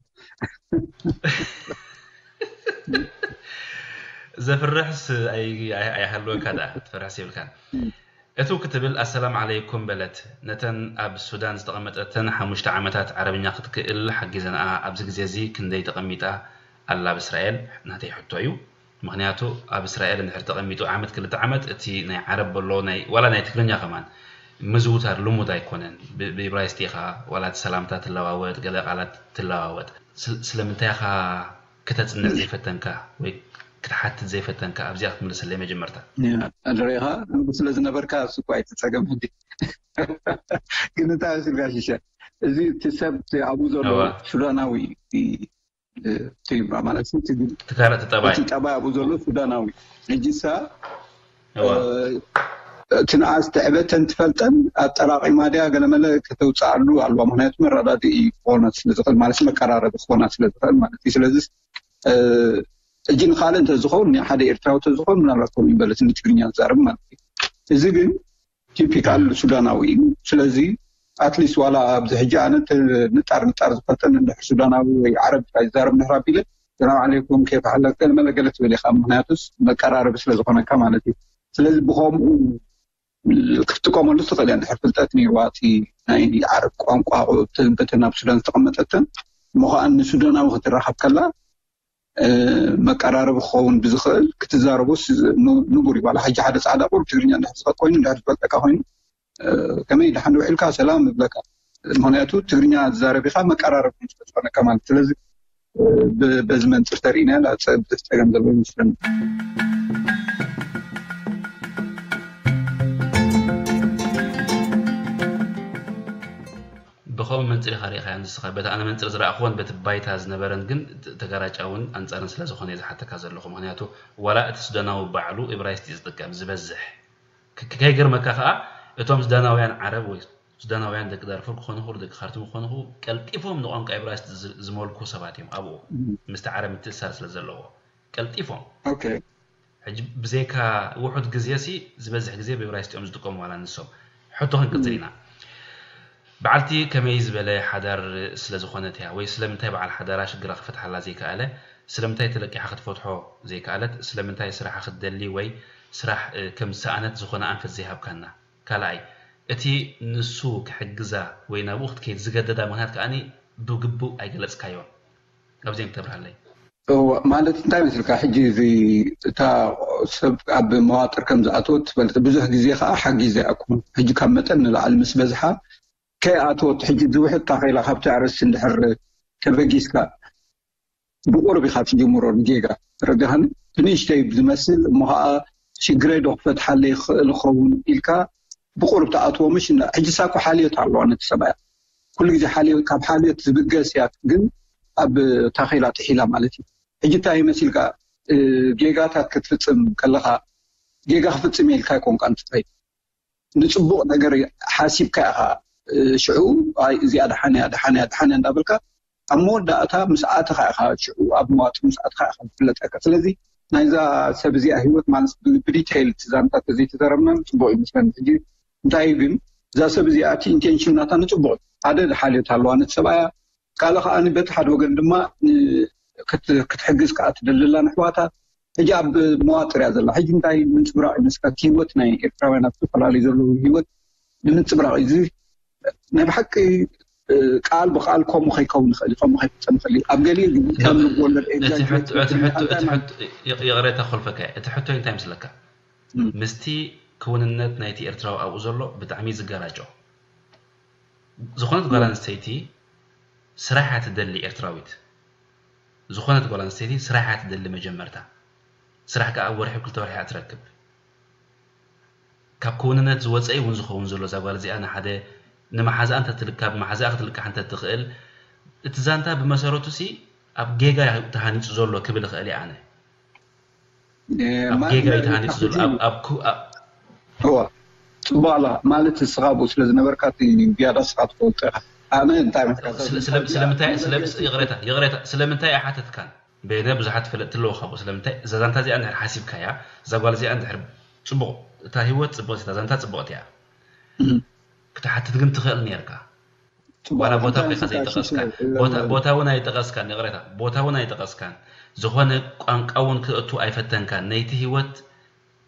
ዘፍርሕስ ኣይሃልወካ ደኣ ትፈርሕስ የብልካን። እትው ክትብል ኣሰላም ዓለይኩም በለት። ነተን ኣብ ሱዳን ዝተቐመጠተን ሓሙሽተ ዓመታት ዓረብኛ ክትክእል ሓጊዘንኣ። ኣብዚ ግዜ እዚ ክንደይ ተቐሚጣ ኣላ ኣብ እስራኤል? ናተይ ሕቶ እዩ። ምኽንያቱ ኣብ እስራኤል እንድሕር ተቐሚጡ ዓመት ክልተ ዓመት እቲ ናይ ዓረብ በሎ ናይ ዋላ ናይ ትግርኛ ከማን ምዝውታር ልሙድ ኣይኮነን። ብኢብራይስጢ ኢኻ ዋላ እቲ ሰላምታ ትለዋወጥ፣ ገለ ቃላት ትለዋወጥ። ስለምንታይ ኢኻ ክተጽንዕ ዘይፈተንካ ወይ ክትሓትት ዘይፈተንካ ኣብዚኣ ክትምልሰለይ መጀመርታ። ኣድረኻ ንጉስ ስለ ዝነበርካ እሱ እኮ ኣይትጸገም ሕጂ። ግን እንታይ ስልካ ሽሸ እዚ እቲ ሰብ ኣብኡ ዘሎ ሱዳናዊ ማለት ትካረ ጠባይ እቲ ጠባይ ኣብኡ ዘሎ ሱዳናዊ ሕጂ ሳ እቲ ንኣስ ትዕበተን ትፈልጠን ኣጠራቒማ ድያ ገለመለ ከተውፅኣሉ ኣለዋ። ምክንያቱ መረዳድኢ ክኾና ስለዝኽእል ማለት መቀራረቢ ክኾና ስለዝኽእል ማለት እዩ። ስለዚ ሕጂ ንካልእ እንተዝኸውን ሓደ ኤርትራዊ እንተዝኸውን ምናልባት ከምኡ ይበለት ንትግርኛ ዝዛረብ ማለት እዩ። እዚ ግን ቲፒካል ሱዳናዊ እዩ። ስለዚ ኣትሊስት ዋላ ኣብዚ ሕጂ ኣነ ንጣር ንጣር ዝፈልጠን እንድሕር ሱዳናዊ ወይ ዓረብ ጥራይ ዝዛረብ እንድሕር ኣቢለ ሰላም ዓለይኩም ኬፍ ሓለክ ገለመለ ገለ ትብል ኢኻ። ምክንያቱስ መቀራረቢ ስለዝኾነካ ማለት እዩ። ስለዚ ብኸምኡ ክትጥቀመሉ ትኽእል እያ። እንድሕር ፍልጠት ነይርዋ እቲ ናይ ዓረብ ቋንቋ ትንብትን ናብ ሱዳን ዝተቐመጠትን እሞ ከዓ ንሱዳናዊ ክትራኸብ ከላ መቀራረቢ ክኸውን ብዝኽእል ክትዛረቦ ንቡር እዩ። ዋላ ሕጂ ሓደ ፃዕዳ ቁሩብ ትግርኛ እንድሕር ዝፈልጥ ኮይኑ እንድሕር ዝፈልጠካ ኮይኑ ከመይ ደሓን ውዒልካ ሰላም እብለካ። ምክንያቱ ትግርኛ ዝዛረብ ኢኻ መቀራረቢ ስለዝኾነካ ማለት ስለዚ በዚ መንፅር ተሪእና ብዙሕ ፀገም ዘሎ ይመስለኒ። ብኸምኡ መንፅር ኢኻ ርኢኻዮ ንስኻ። በቲ ኣነ መንፅር ዝረኣኽዎን በቲ ባይታ ዝነበረን ግን ተጋራጫውን ኣንፃርን ስለ ዝኾነ እየ ዝሓተካ ዘለኹ። ምኽንያቱ ዋላ እቲ ሱዳናዊ ባዕሉ እብራይስጢ ዝጥቀም ዝበዝሕ። ከይገርመካ ከዓ እቶም ሱዳናውያን ዓረብ ወይ ሱዳናውያን ደቂ ዳርፉር ክኾኑ ይኽእሉ፣ ደቂ ካርቱም ክኾኑ ይኽእሉ፣ ቀልጢፎም ንቋንቋ እብራይስጢ ዝመልኩ ሰባት እዮም ኣብኡ ምስቲ ዓረብ ምትእስሳር ስለ ዘለዎ። ቀልጢፎም ሕጂ ብዘይካ ውሑድ ግዜ ሲ ዝበዝሕ ግዜ ብእብራይስጢ እዮም ዝጥቀሙ ዋላ ንሶም። ሕቶ ክንቅጽል ኢና። በዓልቲ ከመይ ዝበለ ሓዳር ስለ ዝኾነት እያ ወይ ስለምንታይ በዓል ሓዳራ ሽግራ ክፈትሓላ ዘይከኣለ? ስለምንታይ ተለቂሓ ክትፈትሖ ዘይከኣለት? ስለምንታይ ስራሓ ክትደሊ ወይ ስራሕ ከም ዝሰኣነት ዝኾነ ኣንፈት ዘይሃብካና? ካልኣይ እቲ ንሱ ክሕግዛ ወይ ናብኡ ክትከይድ ዝገደዳ ምኽንያት ከኣ ብግቡእ ኣይገለጽካዮን። ኣብዚኦም ተብርሃለይ። ማለት እንታይ መስልካ ሕጂ እዚ እታ ሰብ ኣብ መዋጥር ከም ዝኣተወት ትፈልጥ ብዙሕ ግዜ ከዓ ሓጊዘ ኣኩ ሕጂ ካብ መጠን ንላዕሊ ምስ በዝሓ ከይኣተወት ሕጂ ዝውሕድ ታኸኢላ ካብቲ ኣርእስቲ እንድሕር ተበጊስካ ብቁሩብ ኢኻ ትጅምሮ ንጌጋ ተረዲኻኒ ብንእሽተይ ዝመስል እሞ ከዓ ሽግረይ ዶ ክፈትሓለይ ክኽእል ኸውን ኢልካ ብቁሩብ ትኣትዎ ምሽ። ሕጂ ሳኮ ሓልዮት ኣለዋ ነቲ ሰብኣያ። ኩሉ ግዜ ሓልዮት፣ ካብ ሓልዮት ዝብገስ እያ፣ ግን ኣብ ታኺላ ጥሒላ ማለት እዩ። ሕጂ እንታይ ይመስልካ? ጌጋታት ክትፍጽም ከለኻ፣ ጌጋ ክፍጽም ኢልካ ኣይኮንካን ትኸይድ። ንጽቡቕ ነገር ሓሲብካ ኢኻ። ሽዑ፣ ኣይ፣ እዚኣ ደሓን እያ፣ ደሓን እያ፣ ደሓን እያ እንዳበልካ፣ ኣብ መወዳእታ ምስ ኣተኻ ኢኻ፣ ሽዑ ኣብ መዋጥር ምስ ኣተኻ ኢኻ ዝፍለጠካ። ስለዚ ናይዛ ሰብ እዚኣ ህይወት ማለት ብ-፣ ብዲቴይል እቲ ዛንታ ተዘይተዛረብና ጽቡቕ ይመስለኒ። ሕጂ እንታይ እዩ ግን፣ እዛ ሰብ እዚኣ እቲ ኢንቴንሽን ናታ ንጽቡቕ እዩ። ሓደ ሓልዮት ኣለዋ ነቲ ሰብኣያ፣ ካልእ ከኣ በቲ ሓደ ወገን ድማ ን-፣ ክት-፣ ክትሕግዝ ከኣ ትደሊ ኣላ ንኣሕዋታ። ሕጂ ኣብ መዋጥር እያ ዘላ። ሕጂ እንታይ ምንጽብራቕ ይመስለካ? ህይወት ናይ ኤርትራውያን ኣብ ዝተፈላለዩ ዘለዉ ህይወት ንምንጽብራቕ እዩ። እዚ ናይ ብሓቂ፣ እ፣ ቃል ብቃል ከምኡ ከይከውን ይኽእል እዩ፣ ከምኡ ከይፍጸም ይኽእል እዩ። ኣብ ገሊኡ ግን ከም ልብ ወለድ እቲ ኤግዛጀሬት ሕቶ፣ እቲ ሕቶ፣ እንታይ እቲ ማለት ሕቶ፣ ይቕ-፣ ይቕሬታ ክኸልፈካ እየ። እቲ ሕቶ እንታይ ይመስለካ? እም። ምስቲ ክውንነት ናይቲ ኤርትራዊ ኣብኡ ዘሎ ብጣዕሚ ዝገራጮ። ዝኾነት ጓል እም። ኣንስተይቲ ስራሕ እያ ትደሊ ኤርትራዊት። ዝኾነት ጓል ኣንስተይቲ ስራሕ እያ ትደሊ መጀመርታ። ስራሕ ከኣ ኣብ ወርሒ ክልተ ወርሒ እያ ትረክብ። ካብ ክውንነት ዝወፀ እዩ እውን ዝኸውን ዘሎ። እዛ ጓል እዚኣ ንሓደ ንመሓዛኣ እንተትልካ፣ ብመሓዛኣ ክትልቃሕ እንተትኽእል፣ እቲ ዛንታ ብመሰረቱ ሲ ኣብ ጌጋ እዩ ተሃኒፁ ዘሎ ክብል እኽእል እየ ኣነ። እ፣ ኣብ ማ-፣ ጌጋ እዩ ማ-፣ ተሃኒፁ ዘሎ። ሕጂ ኣብ፣ ኣብ ኩ-፣ ኣብ እዋ፣ ጽቡቕ ኣላ ማለት ንስኻ ኣብኡ ስለ ዝነበርካ እቲ ዝያዳ ንስኻ ትፈልጦ ኢኻ። ኣነ እንታይ መስለካ ስለ-፣ ስለ-፣ ስለምንታይ፣ ስለ-፣ ይቕሬታ፣ ይቕሬታ፣ ስለምንታይ ኣይሓተትካን? በየነ ብዙሓት ፈለጥቲ ኣለዉ ካብኡ። ስለምንታይ እዛ ዛንታ እዚኣ እንድሕር ሓሲብካያ፣ እዛ ጓል እዚኣ እንድሕር ጽቡቕ፣ እታ ህይወት ጽብቕቲ፣ እታ ዛንታ ጽብቕቲ እያ። እም። ክትሓትት ግን ትኽእል ነርካ። ጽቡቕ፣ ዋላ ቦታ እንታይ ርኢኻ መስለካ ዘይጠቐስካ፣ ሽሰ፣ እ፣ ቦታ፣ ቦታ እውን ኣይጠቐስካን፣ ይቕሬታ፣ ቦታ እውን ኣይጠቐስካን። ዝኾነ ቋንቋ እውን ክእቱ ኣይፈተንካን። ነይቲ ህይወት፣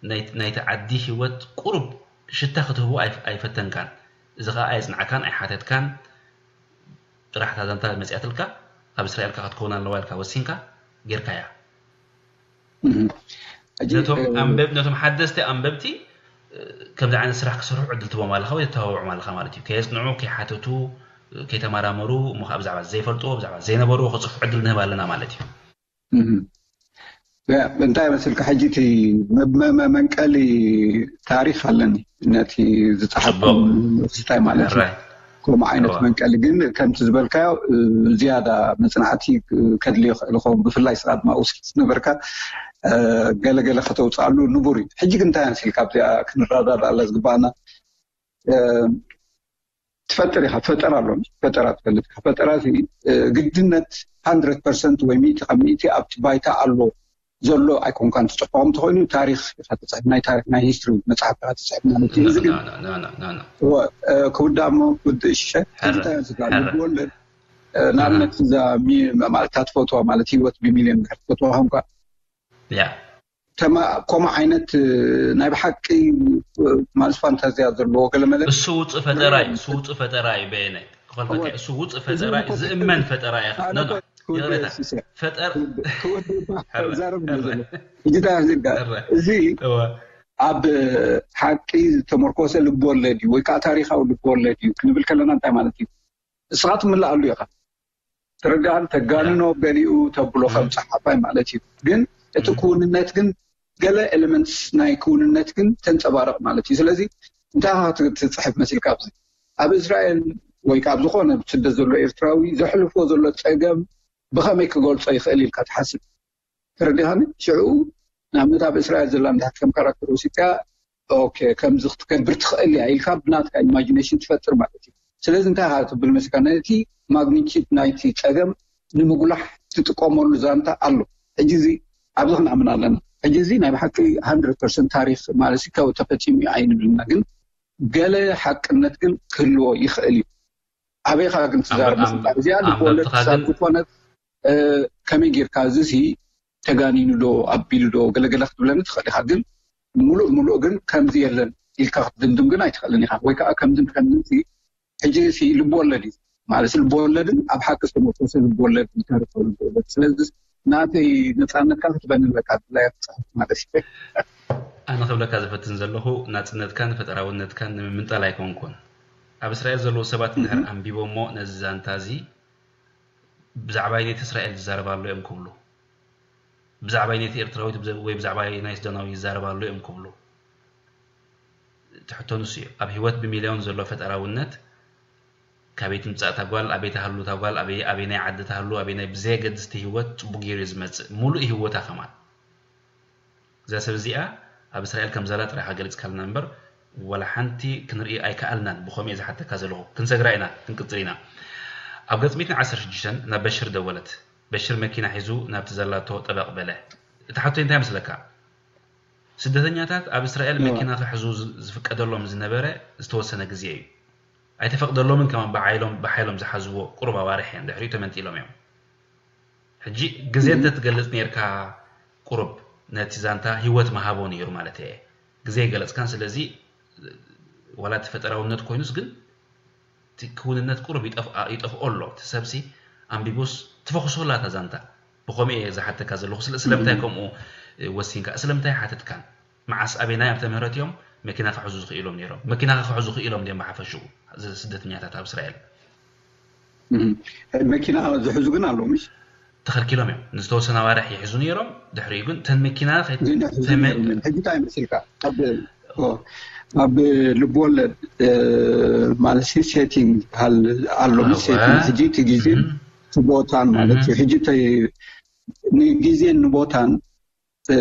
ናይ-፣ ናይቲ ዓዲ ህይወት ቁሩብ ሽታ ክትህቦ ኣይፍ-፣ ኣይፈተንካን። እዚ ኸኣ ኣየጽናዕካን፣ ኣይሓተትካን። ጥራሕ እታ ዛንታ መጺኣትልካ፣ ኣብ እስራኤል ከኣ ክትከውን ኣለዋ ኢልካ ወሲንካ፣ ጌርካያ። እም። ሕጂ፣ ነቶም እ፣ ኣንበብ-፣ ነቶም ሓደስቲ ኣንበብቲ፣ እ፣ ከምዚ ዓይነት ስራሕ ክሰርሑ ዕድል ትቦም ኣለኻ ወይ ተተባብዖም ኣለኻ ማለት እዩ። ከየጽንዑ፣ ከይሓተቱ፣ እ፣ ከይተመራመሩ፣ እሞ ከኣ ብዛዕባ ዘይፈልጥዎ፣ ብዛዕባ ዘይነበርዎ ክጽሕፉ ዕድል ንህብ ኣለና ማለት እዩ። እም። ያ፣ እንታይ መስልካ፣ ሕጂ እቲ መ-፣ መ-፣ መ-፣ መንቀሊ ታሪኽ ኣለኒ። ነቲ ዝጸሓፍኩም ጽቡቕ። ክስታይ ማለት እዩ። ሕራይ። ከምኡ ዓይነት እዋ። መንቀሊ ግን ከምቲ ዝበልካዮ፣ እ፣ ዝያዳ መጽናዕቲ ከድልዮ ይኽእል ይኸውን። ብፍላይ ስኻ ድማ ውስኪ ዝነበርካ፣ እ፣ ገለ ገለ ከተውጽኣሉ ንቡር እዩ። ሕጂ ግን እንታይ መስልካ ኣብዚኣ ክንረዳዳኣላ ዝግባኣና? እ፣ ትፈጥር ኢኻ፣ ፈጠራ ኣሎ፣ ፈጠራ ትፈልጥ ኢኻ። ፈጠራ እዚ፣ እ፣ ግድነት ሃንድረድ ፐርሰንት ወይ ሚእቲ ካብ ሚእቲ ኣብቲ ባይታ ኣሎ ዘሎ ኣይኮንካን ትጽሕፎ። ከም ተኾይኑ ታሪኽ ኢኻ ትጽሕፍ፣ ናይ ታሪኽ፣ ናይ ሂስትሪ መጽሓፍ ኢኻ ትጽሕፍ ማለት እዩ። እዚ ግን ኖ፣ ኖ፣ ኖ፣ ኖ፣ ኖ፣ ኖ። እወ፣ እ፣ ክውዳእ እሞ ክውድእ ሽሸ። ሕጂ ሕረ፣ እንታይ ዝብላ ሕረ። ልብ ወለድ፣ እ፣ ንኣብነት እዛ ሚ-፣ ማለት እታ ትፈትዋ ማለት ህይወት ብሚልዮን እንድሕር ትፈትዋ ኾንካ፣ ያ። ተማ-፣ ከምኡ ዓይነት፣ እ፣ ናይ ብሓቂ፣ እ፣ ማለት ፋንታዝያ ዘለዎ ገለመለ እሱ ውጽእ ፈጠራ እዩ፣ እሱ ውጽእ ፈጠራ እዩ በየነ። ክኸልፈካ እወ፣ እሱ ውጽእ እዚ ፈጠራ እዩ፣ ኮንቴክስት ዝእመን ፈጠራ እዩ። ኣነ ኖ፣ ኖ፣ እኮ ክውድእ ይቕሬታ። እሱ ሰ-፣ ፈጠር-፣ ክውድእ፣ ክውድእ እባ ሕረ፣ ክዛረብ ሕረ፣ ዘሎ። ሕጂ እንታይ ኣሕዚልካ? እረ። እዚ እወ። ኣብ ሓቂ ዝተመርኮሰ ልብ ወለድ እዩ ወይ ከዓ ታሪኻዊ ልብ ወለድ እዩ ክንብል ከለና እንታይ ማለት እዩ? እስኻ ትምልኣሉ ኢኻ። ተረዳእካን? ተጋንኖ ያ። ገሊኡ ተብሎ ከም እም። ጸሓፋይ ማለት እዩ። ግን እቲ እም። ክውንነት ግን ገለ ኤለመንትስ ናይ ክውንነት ግን ተንጸባርቕ ማለት እዩ። ስለዚ እንታይ ኢኻ ት-፣ ትጽሕፍ መሲልካ ኣብዚ? ኣብ እስራኤል ወይ ከዓ ኣብ ዝኾነ ስደት ዘሎ ኤርትራዊ ዘሕልፎ ዘሎ ጸገም ብኸመይ ክገልጾ ይኽእል ኢልካ ትሓስብ? ተረዲኻኒ? ሽዑ ንኣብነት ኣብ እስራኤል ዘላ እንድሕር ከም ካራክተር ወሲድካ፣ ኦኬ፣ ከምዚ ክትገብር ትኽእል እያ ኢልካ ብናትካ ኢማጂኔሽን ትፈጥር ማለት እዩ። ስለዚ እንታይ ኢኻ ትብል መሲልካ? ነቲ ማግኒቲዩድ ናይቲ ጸገም ንምጉላሕ ትጥቀመሉ ዛንታ ኣሎ። ሕጂ እዚ ኣብዚ ክንኣምን ኣለና። ሕጂ እዚ ናይ ብሓቂ ሃንድረድ ፐርሰንት ታሪኽ ማለት እዩ፣ ተፈጺሙ እዩ ኣይንብልና፣ ግን ገለ ሓቅነት ግን ክህልዎ ይኽእል እዩ። ኣበይኻ ግን ትዛረብ ኣንበብ-፣ መሲልካ? እዚኣ ኣንበብትኻ ልቦለድ ክሳብ ግን ዝኾነት፣ እ፣ ከመይ ጌርካ እዚ ሲ ተጋኒኑ ዶ ኣቢሉ ዶ ገለገለ ክትብለኒ ትኽእል ኢኻ። ግን ምሉእ ምሉእ ግን ከምዚ የለን ኢልካ ክትድምድም ግን ኣይትኽእልን ኢኻ። ወይ ከዓ ከምዝን ከምዝን ሲ ሕጂ ሲ ልቦለድ እዩ ማለት ልቦለድን ኣብ ሓቂ ዝተመርኮሰ ልቦለድ እዩ፣ ታሪኻዊ ልቦለድ። ስለዚ ናተይ ነፃነትካ ክትበኒ ኣለካ፣ ብፍላይ ኣብ ጽሑፍ ማለት እዩ። ኣነ ክብለካ ዝፈትን ዘለኹ ናጽነትካን ፈጠራውነትካን ንምምንጣል ኣይኮንኩን። ኣብ እስራኤል ዘለዉ ሰባት እንድሕር እህ። ኣንቢቦሞ ነዚ ዛንታ እዚ ብዛዕባ ናይቲ እስራኤል ዝዛረብ ኣሎ እዮም ክብሉ። ብዛዕባ ናይቲ ኤርትራዊት ብዘ-፣ ወይ ብዛዕባ ናይ ሱዳናዊ ይዛረብ ኣሎ እዮም ክብሉ። ትሕቶ ንሱ እዩ። ኣብ ህይወት ብሚልዮን ዘሎ ፈጠራውነት፣ ካበይ ትምጻእ እታ ጓል፣ ኣበይ ትሃሉ እታ ጓል፣ ኣበይ ኣበይ ናይ ዓዲ ትሃሉ፣ ኣበይ ናይ ብዘየገድስ እቲ ህይወት ጽቡቅ ገይሩ እዩ ዝመጽእ። ሙሉእ ህይወታ ከማን እዛ ሰብ እዚኣ ኣብ እስራኤል ከም ዘላ ጥራይ ኢኻ ገሊጽካልና እምበር፣ ወላ ሓንቲ ክንርኢ ኣይከኣልናን። ብኸምኡ እየ ዝሓተካ ዘለኹ። ክንሰግራ ኢና፣ ክንቅጽል ኢና። ኣብ ገጽ ሚእትን ዓሰርተ ሽዱሽተን ናብ በሽር ደወለት። በሽር መኪና ሒዙ ናብቲ ዘላቶ ጠበቕ በለ። እቲ ሓቶይ እንታይ ይመስለካ? ስደተኛታት ኣብ እስራኤል መኪና ክሕዙ ዝ- ዝፍቀደሎም ዝነበረ ዝተወሰነ ግዜ እዩ። ኣይተፈቅደሎምን ከማን ብሓይሎም ብሓይሎም ዝሓዝዎ ቁሩብ ኣዋርሕ እየን። ድሕሪኡ ተመንጢሎም እዮም። ሕጂ ግዜ እንተትገልጽ ነርካ ቁሩብ ነቲ ዛንታ ህይወት ምሃቦ ነይሩ ማለት እየ። ግዜ ኣይገለጽካን። ስለዚ ዋላ እቲ ፈጠራውነት ኮይኑስ ግን እቲ ክውንነት ቁሩብ ይጠፍ- ይጠፍኦ ኣሎ። እቲ ሰብሲ ኣንቢቡስ ትፈኹሶ ኣላ እታ ዛንታ። ብኸምኡ እየ ዝሓተካ ዘለኹ። ስለ- ስለምንታይ ከምኡ ወሲንካ? ስለምንታይ ሓተትካን? መዓስ ኣበየናይ ዓመተ ምህረት እዮም መኪና ክሕዙ ዝኽኢሎም ነይሮም? መኪና ክሕዙ ክኢሎም ድዮም ብሓፈሽኡ? እዚ ስደተኛታት ኣብ እስራኤል እም። መኪና ዝሕዙ ግን ኣለዉ ምሽ ተኸልኪሎም እዮም። ንዝተወሰነ ኣዋርሕ ይሕዙ ነይሮም። ድሕሪኡ ግን ተን መኪና ከይ- ግን ሕዙ ተመ- ነይሩ። ሕጂ እንታይ መሲልካ ኣብ ኦ፣ ኣብ ልብወለድ ማለት ሴቲንግ ዝበሃል ኣሎ። እወ። ሴቲንግ ሕጂ እቲ ግዜን እም። እቲ ቦታን ማለት እዩ። ሕጂ ተይ- ንግዜን ንቦታን እ፣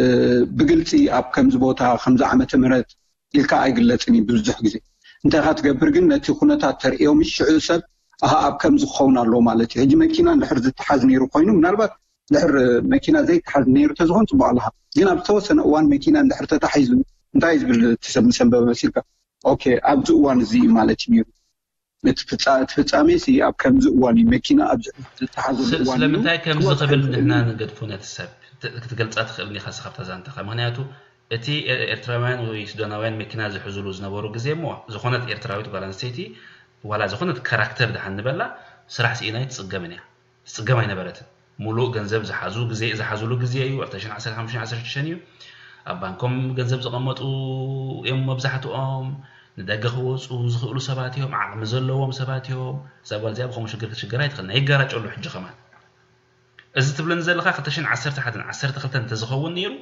ብግልፂ ኣብ ከምዚ ቦታ ከምዚ ዓመተ ምህረት ኢልካ ኣይግለፅን እዩ ብዙሕ ግዜ። እንታይ ኢኻ ትገብር ግን ነቲ ኩነታት ተርእዮም ሽዑ ሰብ ኣሃ ኣብ ከምዚ ክኸውን ኣለዎ ማለት እዩ። ሕጂ መኪና እንድሕር ዝተሓዝ ነይሩ ኮይኑ ምናልባት ድሕር መኪና ዘይተሓዝ ነይሩ ተዝኾን ፅቡቅ ኣለካ። ግን ኣብ ዝተወሰነ እዋን መኪና እንድሕር ተታሒዙ እንታይ እዩ ዝብል እቲ ሰብ ምስ ኣንበበ መሲልካ ኦኬ ኣብዚ እዋን እዚ እዩ ማለት እዩ ነይሩ። እቲ ፍፃ- እቲ ፍፃሜ ሲ ኣብ ከምዚ እዋን እዩ መኪና ኣብ ዝተሓዘሉ ስ- እዋን እዩ ስለምንታይ ከምዚ ክወፅእ ክብል ይኽእል ንሕና እዩ። ንገድፎ ነቲ ሰብ ት- ክትገልፃ ትኽእል ዲኻ እስኻ ካብታ ዛንታኻ? ምክንያቱ እቲ ኤ- ኤርትራውያን ወይ ሱዳናውያን መኪና ዝሕዝሉ ዝነበሩ ግዜ እሞ ዝኾነት ኤርትራዊት ጓል ኣንስተይቲ ዋላ ዝኾነት ካራክተር ድሓን ንበላ ስራሕ ስኢና ኣይትፅገምን እያ። ትፅገም ኣይነበረትን። ሙሉእ ገንዘብ ዝሓዙ ግዜ ዝሓዙሉ ግዜ እዩ። ክልተ ሽሕን ዓሰርተ ሓሙሽተን ዓሰርተ ሽዱሽተን እዩ። ኣብ ባንኮም ገንዘብ ዘቐመጡ እዮም መብዛሕትኦም። ንደገ ክወፁ ዝኽእሉ ሰባት እዮም። ዓቕሚ ዘለዎም ሰባት እዮም። እዛ ጓል እዚኣ ብኸምኡ ሽግር ክትሽገር ኣይትኽእልን። ኣይጋራጨሉ ሕጂ ከማን። እዚ ትብለኒ ዘለኻ ክልተ ሽሕን ዓሰርተ ሓደን ዓሰርተ ክልተን እንተዝኸውን ነይሩ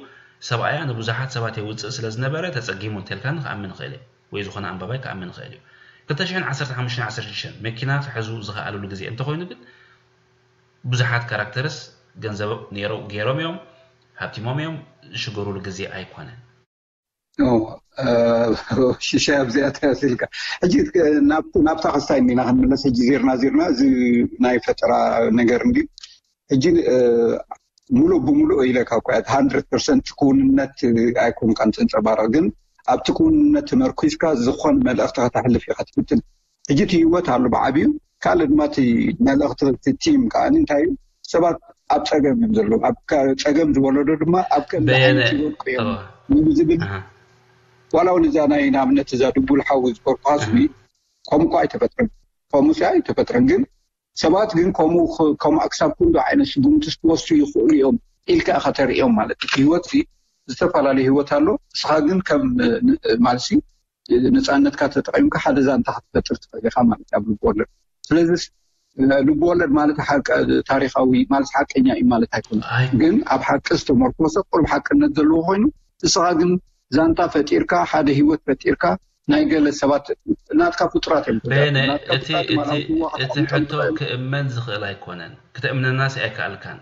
ሰብኣያ ንብዙሓት ሰባት የውፅእ ስለ ዝነበረ ተፀጊሙ እንተልካኒ ክኣምን ይኽእል እየ። ወይ ዝኾነ ኣንባባይ ክኣምን ይኽእል እዩ። ክልተ ሽሕን ዓሰርተ ሓሙሽተን ዓሰርተ ሽዱሽተን መኪና ክሕዙ ዝኸኣልሉ ግዜ እንተኾይኑ ግን ብዙሓት ካራክተርስ ገንዘብ ነይሮ- ገይሮም እዮም፣ ሃብቲሞም እዮም፣ ዝሽገሩሉ ግዜ ኣይኮነን። ኦ፣ እ፣ ሽሻይ ኣብዚኣ ተያሲልካ ሕጂ ናብ- ናብታ ክስታይ እንዲና ክንምለስ ሕጂ ዜርና ዜርና እዚ ናይ ፈጠራ ነገር እንዲ ሕጂ እ፣ ሙሉእ ብሙሉእ ኢለካ እኮ እያ ሃንድረድ ፐርሰንት ክውንነት ኣይኮንካን ተንፀባረቕ ግን ኣብቲ ክውንነት ተመርኩዝካ ዝኾነ መልእኽቲ ከተሕልፍ ኢኻ ትፍትን። ሕጂ እቲ ህይወት ኣሎ ብዓብዩ ካልእ ድማ እቲ መልእኽቲ እቲ ቲም ከዓ እንታይ እዩ ሰባት ኣብ ፀገም እዮም ዘለዉ ኣብ ከ- ፀገም ዝወለዶ ድማ ኣብ ከምዚ በየነ- ዓይነት ይወድቁ እዮም እወ። ንዝብል ኣሃ። ዋላ እውን እዛ ናይ ንኣብነት እዛ ድቡል ሓዊ ዝኮርኳስ ከምኡ እኳ ኣይተፈጥረን ከምኡ ሲ ኣይተፈጥረን ግን ሰባት ግን ከምኡ ክ- ከምኡ ክሳብ ክንዶ ዓይነት ስጉምቲ ክወስዱ ይኽእሉ እዮም ኢልካ ኢኻ ተርእዮም ማለት እዩ ህይወት ሲ ዝተፈላለዩ ህይወት ኣሎ እስኻ ግን ከም እ፣ ማለት ሲ ነፃነትካ ተጠቂምካ ሓደ ዛንታ ክትፈጥር ትኽእል ኢኻ ማለት እዩ ኣብ ልብወለድ ስለዚ ልብወለድ ማለት ሓቂ ታሪካዊ ማለት ሓቀኛ እዩ ማለት ኣይኮነ ኣይ ግን ኣብ ሓቂ ዝተመርኮሰ ቁሩብ ሓቅነት ዘለዎ ኮይኑ እስኻ ግን ዛንታ ፈጢርካ ሓደ ህይወት ፈጢርካ ናይ ገለ ሰባት ናትካ ፍጡራት እዮም በየነ ናትካ እቲ ፍጡራት እቲ ማለት ንዋ እቲ ከቐምጦም ሕቶ ትኽእል ክእመን ዝኽእል ኣይኮነን። ክተእምነናሲ ኣይከኣልካን።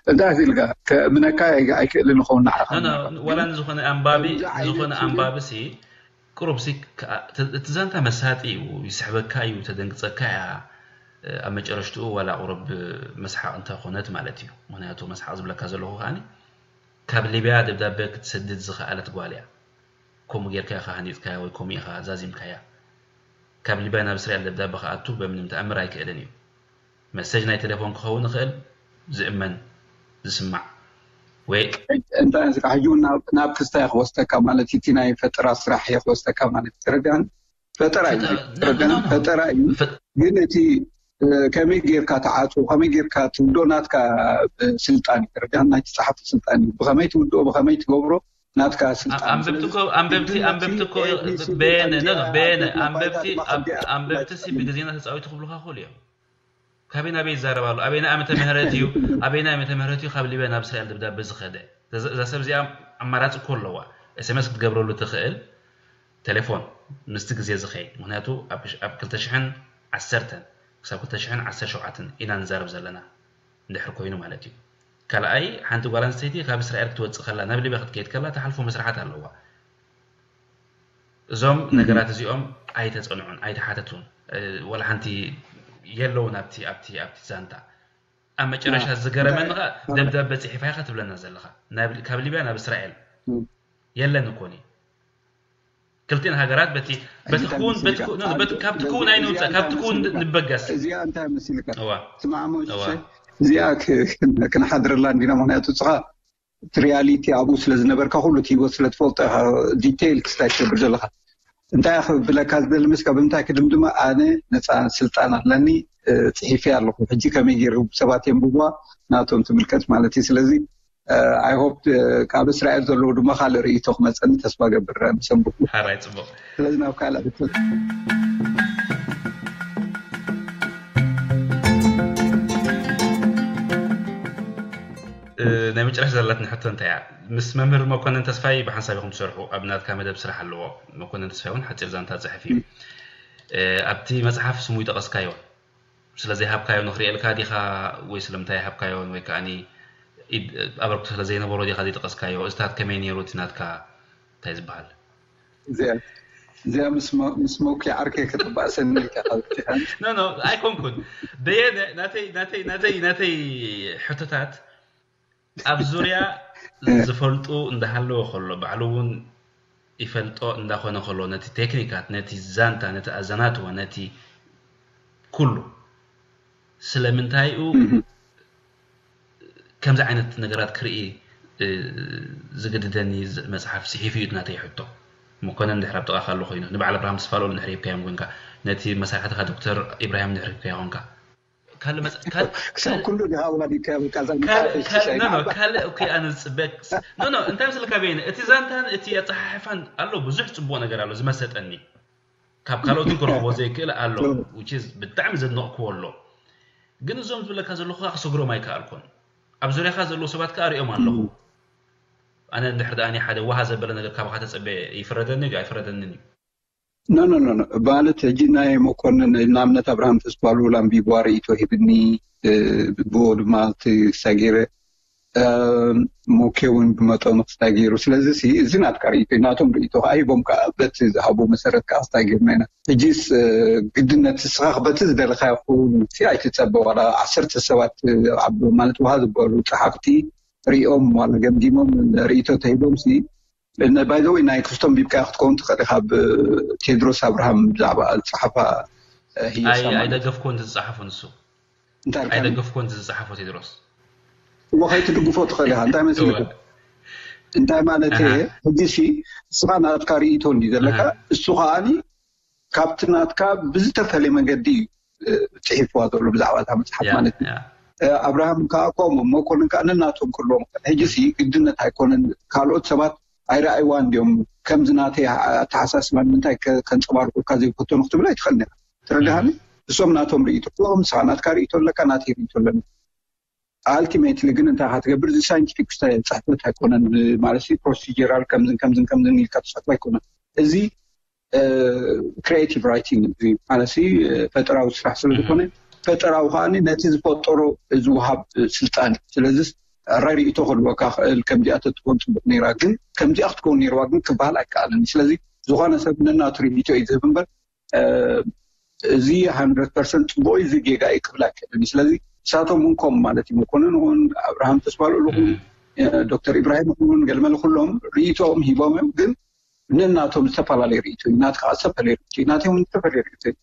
እንታይ ኢልካ ከእምነካ ኣይክእልን ይኸውን ንዓኻ ኖ ኖ፣ ዋላ ንዝኾነ ኣንባቢ ከምዚ ዓይነት ዝኾነ ስለ- ኣንባቢ ሲ ቁሩብ ሲ ከኣ- ተ- እቲ ዛንታ መሳጢ እዩ፣ ይስሕበካ እዩ፣ ተደንግፀካ እያ። ኣብ መጨረሽትኡ ዋላ ቁሩብ መስሓቕ እንተኾነት ማለት እዩ። ምክንያቱ መስሓቕ ዝብለካ ዘለኹ ከዓኒ ካብ ሊብያ ደብዳበ ክትሰድድ ዝኸኣለት ጓል እያ። ከምኡ ጌርካ ኢኻ ሃኒፅካያ ወይ ከምኡ ኢኻ ዛዚምካያ። ካብ ሊብያ ናብ እስራኤል ደብዳበ ክኣቱ በምንም ተኣምር ኣይክእልን እዩ። መሰጅ ናይ ቴሌፎን ክኸውን ይኽእል፣ ዝእመን ዝስማዕ ወይ እንታይ ንስካ ሕጂ እውን ናብ- ናብ ክስታይ ክወስደካ ማለት እቲ ናይ ፈጠራ ስራሕ እየ ክወስደካ ማለት እዩ ተረዳን ፈጠራ እዩ ፈጠራ- ተረዳን no, no, no. ፈጠራ እዩ ፈ- ግን እቲ እ፣ ከመይ ጌርካ ተዓፅዎ ከመይ ጌርካ ትውዶ ናትካ እ፣ ስልጣን እዩ ተረዳን ናይቲ ፀሓፊ ስልጣን እዩ ብከመይ ትውድኦ ብከመይ ትገብሮ ናትካ ስልጣን እዩ። ኣንበብቲ ስለዚ እኮ ኣንበብቲ ግድነት ኣንበብቲ እኮ ኤ ቢ ሲ ዲ በየነ ከምዚኣ ኖ ኖ በየነ ከምዚኣ ኣንበብቲ ባይታ ድማ ኣብ- ከምዚኣ ኣንበብቲ ሲ ከምዚኣ ብግዜና ተፃዊቱ ክብሉካ ይኽእሉ እዮም። ካበይ ናበይ ይዛረብ ኣሎ? ኣበይና ዓመተ ምህረት እዩ? ኣበይና ዓመተ ምህረት እዩ ካብ ሊብያ ናብ እስራኤል ደብዳበ ዝኸደ? እዛ እዛ ሰብ እዚኣ ኣማራፂ እኮ ኣለዋ። ኤስኤምኤስ ክትገብረሉ ትኽእል። ቴሌፎን ምስቲ ግዜ ዝኸይድ። ምክንያቱ ኣብ ክሽ- ኣብ ክልተ ሽሕን ዓሰርተን ክሳብ ክልተ ሽሕን ዓሰርተ ሸውዓተን ኢና ንዛረብ ዘለና፣ እንድሕር ኮይኑ ማለት እዩ። ካልኣይ፣ ሓንቲ ጓል ኣንስተይቲ ካብ እስራኤል ክትወፅእ ከላ፣ ናብ ሊብያ ክትከይድ ከላ ትሓልፎ መስርሓት ኣለዋ። እዞም ነገራት እዚኦም ኣይተፀንዑን ኣይተሓተቱን፣ ወላ ሓንቲ የለውን ኣብቲ ኣብቲ ኣብቲ ዛንታ። ኣብ መጨረሻ ዝገረመኒ ኸዓ ደብዳበ ፅሒፋ ኢኻ ትብለና ዘለኻ፣ ካብ ሊብያ ናብ እስራኤል የለን እኮ። ክልቲን ሃገራት በቲ በቲ ክውን በቲ ክውን በቲ ካብቲ ክውን ኣይንውፃእ፣ ካብቲ ክውን ንበገስ። እዚኣ እንታይ መሲልካ? እዋ። ስማዕ እሞ እዋ። እዚኣ ክ- ክንሓድረላ እንዲና። ምክንያቱ ንስኻ እቲ ሪያሊቲ ኣብኡ ስለ ዝነበርካ፣ ኩሉ እቲ ህይወት ስለ ትፈልጦ ኢኻ ዲቴይል ክስታይ ትገብር ዘለኻ። እንታይ ኢኻ ክብለካ ዝደሊ፣ ምስ ካብ እንታይ ክድምድማ፣ ኣነ ነፃ ስልጣን ኣለኒ። እ፣ ፅሒፈ ኣለኹ። ሕጂ ከመይ ገይሩ ሰባት የንብብዋ፣ ናቶም ትምልከት ማለት እዩ። ስለዚ ኣይ ሆፕ ካብ እስራኤል ዘለዉ ድማ ካልእ ርእይቶ ክመፀኒ ተስፋ ገብር። ምሰንብኩ ሓራይ። ፅቡቅ። ስለዚ ናብ ካልእ ሕቶ። ናይ መጨረሻ ዘላትኒ ሕቶ እንታይ እያ? ምስ መምህር መኮንን ተስፋይ ብሓንሳብ ኢኹም ትሰርሑ፣ ኣብ ናትካ መደብ ስራሕ ኣለዎ። መኮንን ተስፋይ እውን ሓፂር ዛንታ ፅሕፍ እዩ። ኣብቲ መፅሓፍ ስሙ ይጠቐስካዮ፣ ስለ ዘይሃብካዮ ንኽርእየልካ ዲኻ ወይ ስለምንታይ ኣይሃብካዮን ወይ ከኣ ኣበርክቶ ስለ ዘይነበሮ ዲኻ ዘይጠቐስካዮ? እዚታት ከመይ ነይሩ እቲ ናትካ እንታይ ዝበሃል? እዚኣ ምስ መኩ ዓርከይ ከተባእሰኒ ኢልካ ካብቲ ኖ ኖ ኣይኮንኩን። በየነ ናተይ ናተይ ናተይ ናተይ ሕቶታት ኣብ ዙርያ ዝፈልጡ እንዳሃለወ ከሎ ባዕሉ እውን ይፈልጦ እንዳኾነ ከሎ ነቲ ቴክኒካት፣ ነቲ ዛንታ፣ ነቲ ኣዘናትወ፣ ነቲ ኩሉ ስለምንታይኡ ከምዚ ዓይነት ነገራት ክርኢ ዝግድደኒ መፅሓፍ ፅሒፉ እዩ ናተይ ሕቶ። መኮነን ድሕር ኣብ ጥቓ ካሉ ኮይኑ ንበዓል ኣብርሃም ተስፋልኦል ድሕር ሂብካዮም ኮንካ ነቲ መሳርሕትኻ ዶክተር ኢብራሂም ድሕር ሂብካዮ ኮንካ ካልእ መጽ- ካል- ክሳብ ካል- ኩሉ ድሃ ኣዋዲካ በቃ እዛ ካልእ- መጽሓፍ ካልእ- no, no፣ ኣይትሽሻይ። ካልእ okay ኣነ ዝጽበ no, no፣ እንታይ መስለካ በየነ፣ እቲ ዛንታን እቲ ኣጸሓሕፋን ኣሎ፣ ብዙሕ ጽቡቕ ነገር ኣሎ ዝመሰጠኒ፣ ካብ ካልኦትን ክረኽቦ ዘይክእል ኣሎ፣ which is ብጣዕሚ ዘድነቕክዎ ኣሎ። ግን እዞም ዝብለካ ዘለኹ ከዓ ክሰግሮም ኣይከኣልኩን። ኣብ ዙርያኻ ዘለዉ ሰባት ከዓ ሪኦም ኣለኹ። ኣነ እንድሕር ደኣ ሓደ ዋሃ ዘበለ ነገር ካባኻ ተጸበየ ይፍረደኒ ድዩ ኣይፍረደንን እዩ? ኖ ኖ ኖ ኖ። ማለት ሕጂ ናይ መኮንን ንኣብነት ኣብርሃም ተስፋሉል ኣንቢብዋ ርእይቶ ሂብኒ፣ ብኡ ድማ እቲ ክሳይ ገይረ ሞኬ እውን ብመጠኑ ክስታይ ገይሩ። ስለዚ ሲ እዚ ናትካ ርእይቶ እዩ፣ ናቶም ርእይቶ ከዓ ሂቦም ከዓ በቲ ዝሃቡ መሰረት ከዓ ክስታይ ገይርና ኢና። ሕጂስ ግድነት ንስኻ በቲ ዝደለካዮ ክኸውን ሲ ኣይትፀበ። ዋላ ዓሰርተ ሰባት ኣብ ማለት ውሃ ዝበሉ ፀሓፍቲ ሪኦም ዋላ ገምጊሞም ርእይቶ ተሂቦም ሲ ባይ ዘ ወይ ናይ ክስቶም ቢብካ ክትከውን ትኽእል ኢኻ። ብ ቴድሮስ ኣብርሃም ብዛዕባ ዝፀሓፋ ህየሳ ማለት ኣይደገፍኩን ዝፀሓፎ ንሱ እንታይ ኢልካ? ኣይደገፍኩን ዝፀሓፎ ቴድሮስ እሞ ከይትድግፎ ትኽእል ኢኻ። እንታይ መሲልካ? እንታይ ማለት እየ? ሕጂ ሲ እስኻ ናትካ ርእይቶ እንዲ ዘለካ፣ እሱ ከዓኒ ካብቲ ናትካ ብዝተፈለየ መንገዲ እዩ ፅሒፍዋ ዘሎ ብዛዕባ እታ መፅሓፍ ማለት እዩ። ኣብርሃም ከዓ ከምኡ መኮንን ከዓ ነናቶም ክህልዎም ይኽእል። ሕጂ ሲ ግድነት ኣይኮነን፣ ካልኦት ሰባት ኣይረኣይዋ እንዲዮም፣ ከምዚ ናተይ ኣተሓሳስባ ንምንታይ ከንፀባርቁልካ ዘይፈተኑ ክትብል ኣይትኽእልን ኢኻ። ተረዳሃኒ? እሶም ናቶም ርእይቶ ኣለዎም፣ ንስኻ ናትካ ርእይቶ ኣለካ፣ ናተይ ርእይቶ ኣለኒ። ኣልቲሜትሊ ግን እንታይ ኢኻ ትገብር? እዚ ሳይንቲፊክ ጽሕፈት ኣይኮነን፣ ማለት ፕሮሲጀራል ከምዝን ከምዝን ከምዝን ኢልካ ትፅሕፎ ኣይኮነን። እዚ ክሪኤቲቭ ራይቲንግ ማለት ፈጠራዊ ስራሕ ስለ ዝኾነ ፈጠራዊ ከዓ ነቲ ዝፈጠሮ ዝወሃብ ስልጣን እዩ። ስለዚ ራይ ርእይቶ ክህልወካ ክእል፣ ከምዚኣ ተትኮን ፅቡቅ ነይራ፣ ግን ከምዚኣ ክትከውን ነይርዋ ግን ክበሃል ኣይከኣልን። ስለዚ ዝኾነ ሰብ ነናቱ ርእይቶ እዩ ዝህብ እምበር እዚ ሃንድረድ ፐርሰንት ፅቡቅ እዩ፣ እዚ ጌጋ እዩ ክብል ኣይክእልን። ስለዚ ንሳቶም እውን ከምኡ ማለት እዩ። መኮንን እውን ኣብርሃም ተስፋልኡል እውን ዶክተር ኢብራሂም እውን ገለመለ ኩሎም ርእይቶኦም ሂቦም እዮም፣ ግን ነናቶም ዝተፈላለዩ ርእይቶ እዩ። ናትካ ዝተፈለየ ርእይቶ እዩ፣ ናተይ እውን ዝተፈለየ ርእይቶ እዩ።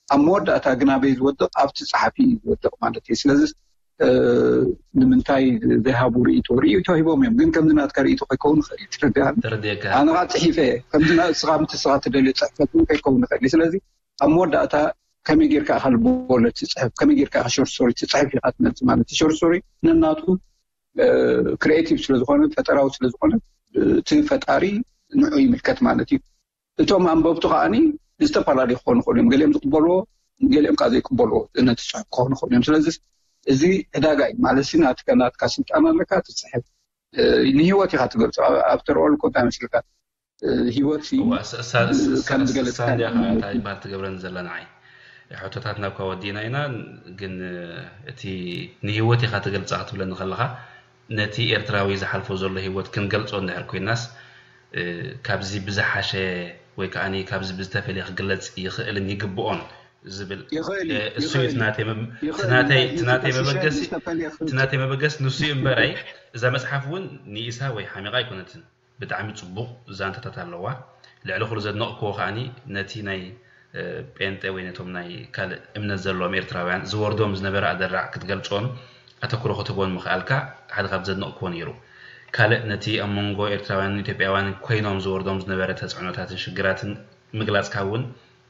ኣብ መወዳእታ ግን ኣበይ ዝወድቕ? ኣብቲ ፀሓፊ እዩ ዝወድቕ ማለት እዩ። ስለዚ ንምንታይ ዘይሃቡ ርእይቶ? ርእይቶ ሂቦም እዮም፣ ግን ከምዚ ናትካ ርእይቶ ከይከውን ይኽእል እዩ። ትረድኣኒ? ተረዲኤካ። ኣነ ከዓ ፅሒፈ እየ። ከምዚ ና- እስኻ ምት እስኻ ትደልዮ ፅሕፈት እውን ከይከውን ይኽእል እዩ። ስለዚ ኣብ መወዳእታ ከመይ ጌርካ ኢኻ ልቦለድ ትፅሕፍ፣ ከመይ ጌርካ ኢኻ ሾርት ስቶሪ ትፅሕፍ ኢኻ ትመፅእ ማለት እዩ። ሾርት ስቶሪ ነናቱ ክሪኤቲቭ ስለዝኾነ፣ ፈጠራዊ ስለዝኾነ፣ እቲ ፈጣሪ ንዑ ይምልከት ማለት እዩ። እቶም ኣንበብቱ ከዓኒ ዝተፈላለዩ ክኾኑ ይኽእሉ እዮም። ገሊኦም ዝቕበልዎ፣ ገሊኦም ከዓ ዘይቅበልዎ ነቲ ፅሑፍ ክኾኑ ይኽእሉ እዮም። ስለዚ እዚ ዕዳጋ እዩ ማለት ሲ ናትካ ናትካ ስልጣን ኣለካ ትፅሕፍ፣ ንህይወት ኢኻ ትገልፆ። ኣፍተር ኦል እኮ እንታይ መስልካ እ፣ ህይወት ሲ እዋ፣ እሳ- እሳ- እሳ- እሳ- ከምዚ ገለ እሳ እንዲያ ትካል ከኣ ማለት እንታይ እዩ። ይበሃል ትገብረን ዘላ ንዓይ? ሕቶታት ናብካ ወዲእና ኢና፣ ግን፣ እ፣ እቲ ንህይወት ኢኻ ትገልጻ ክትብለኒ ከለኻ፣ ነቲ ኤርትራዊ ዝሓልፎ ዘሎ ህይወት ክንገልጾ እንድሕር ኮይናስ፣ እ፣ ካብዚ ብዝሓሸ ወይ ከኣ ካብዚ ብዝተፈልየ ክግለጽ ይኽእልን ይግብኦን ዝብል፣ ይኽእል እዩ፣ እ፣ እሱ እዩ ይኽእል እቲ እዩ። ናተይ መም- ይኽእል እቲ ናተይ እዩ። እቲ ናተይ ተኸሲሰ መበገሲ ዝተፈልየ እቲ ናተይ መበገሲ ንሱ እዩ እምበራይ፣ እዛ መጽሓፍ እውን ንኢሳ ወይ ሓሚቓ ኣይኮነትን። ብጣዕሚ ጽቡቕ ዛንታታት ኣለዋ። ልዕሊ ኩሉ ዘድነቕክዎ ከኣኒ ነቲ ናይ፣ እ፣ ጴንጤ ወይ ነቶም ናይ ካልእ እምነት ዘለዎም ኤርትራውያን ዝወርዶም ዝነበረ ኣደራዕ ክትገልጾን ኣተኩሮ ክትህቦን ምኽኣልካ ሓደ ካብ ዘድነቕክዎ ነይሩ። ካልእ ነቲ ኣብ መንጎ ኤርትራውያንን ኢትዮጵያውያንን ኮይኖም ዝወርዶም ዝነበረ ተጽዕኖታትን ሽግራትን ምግላጽካ እውን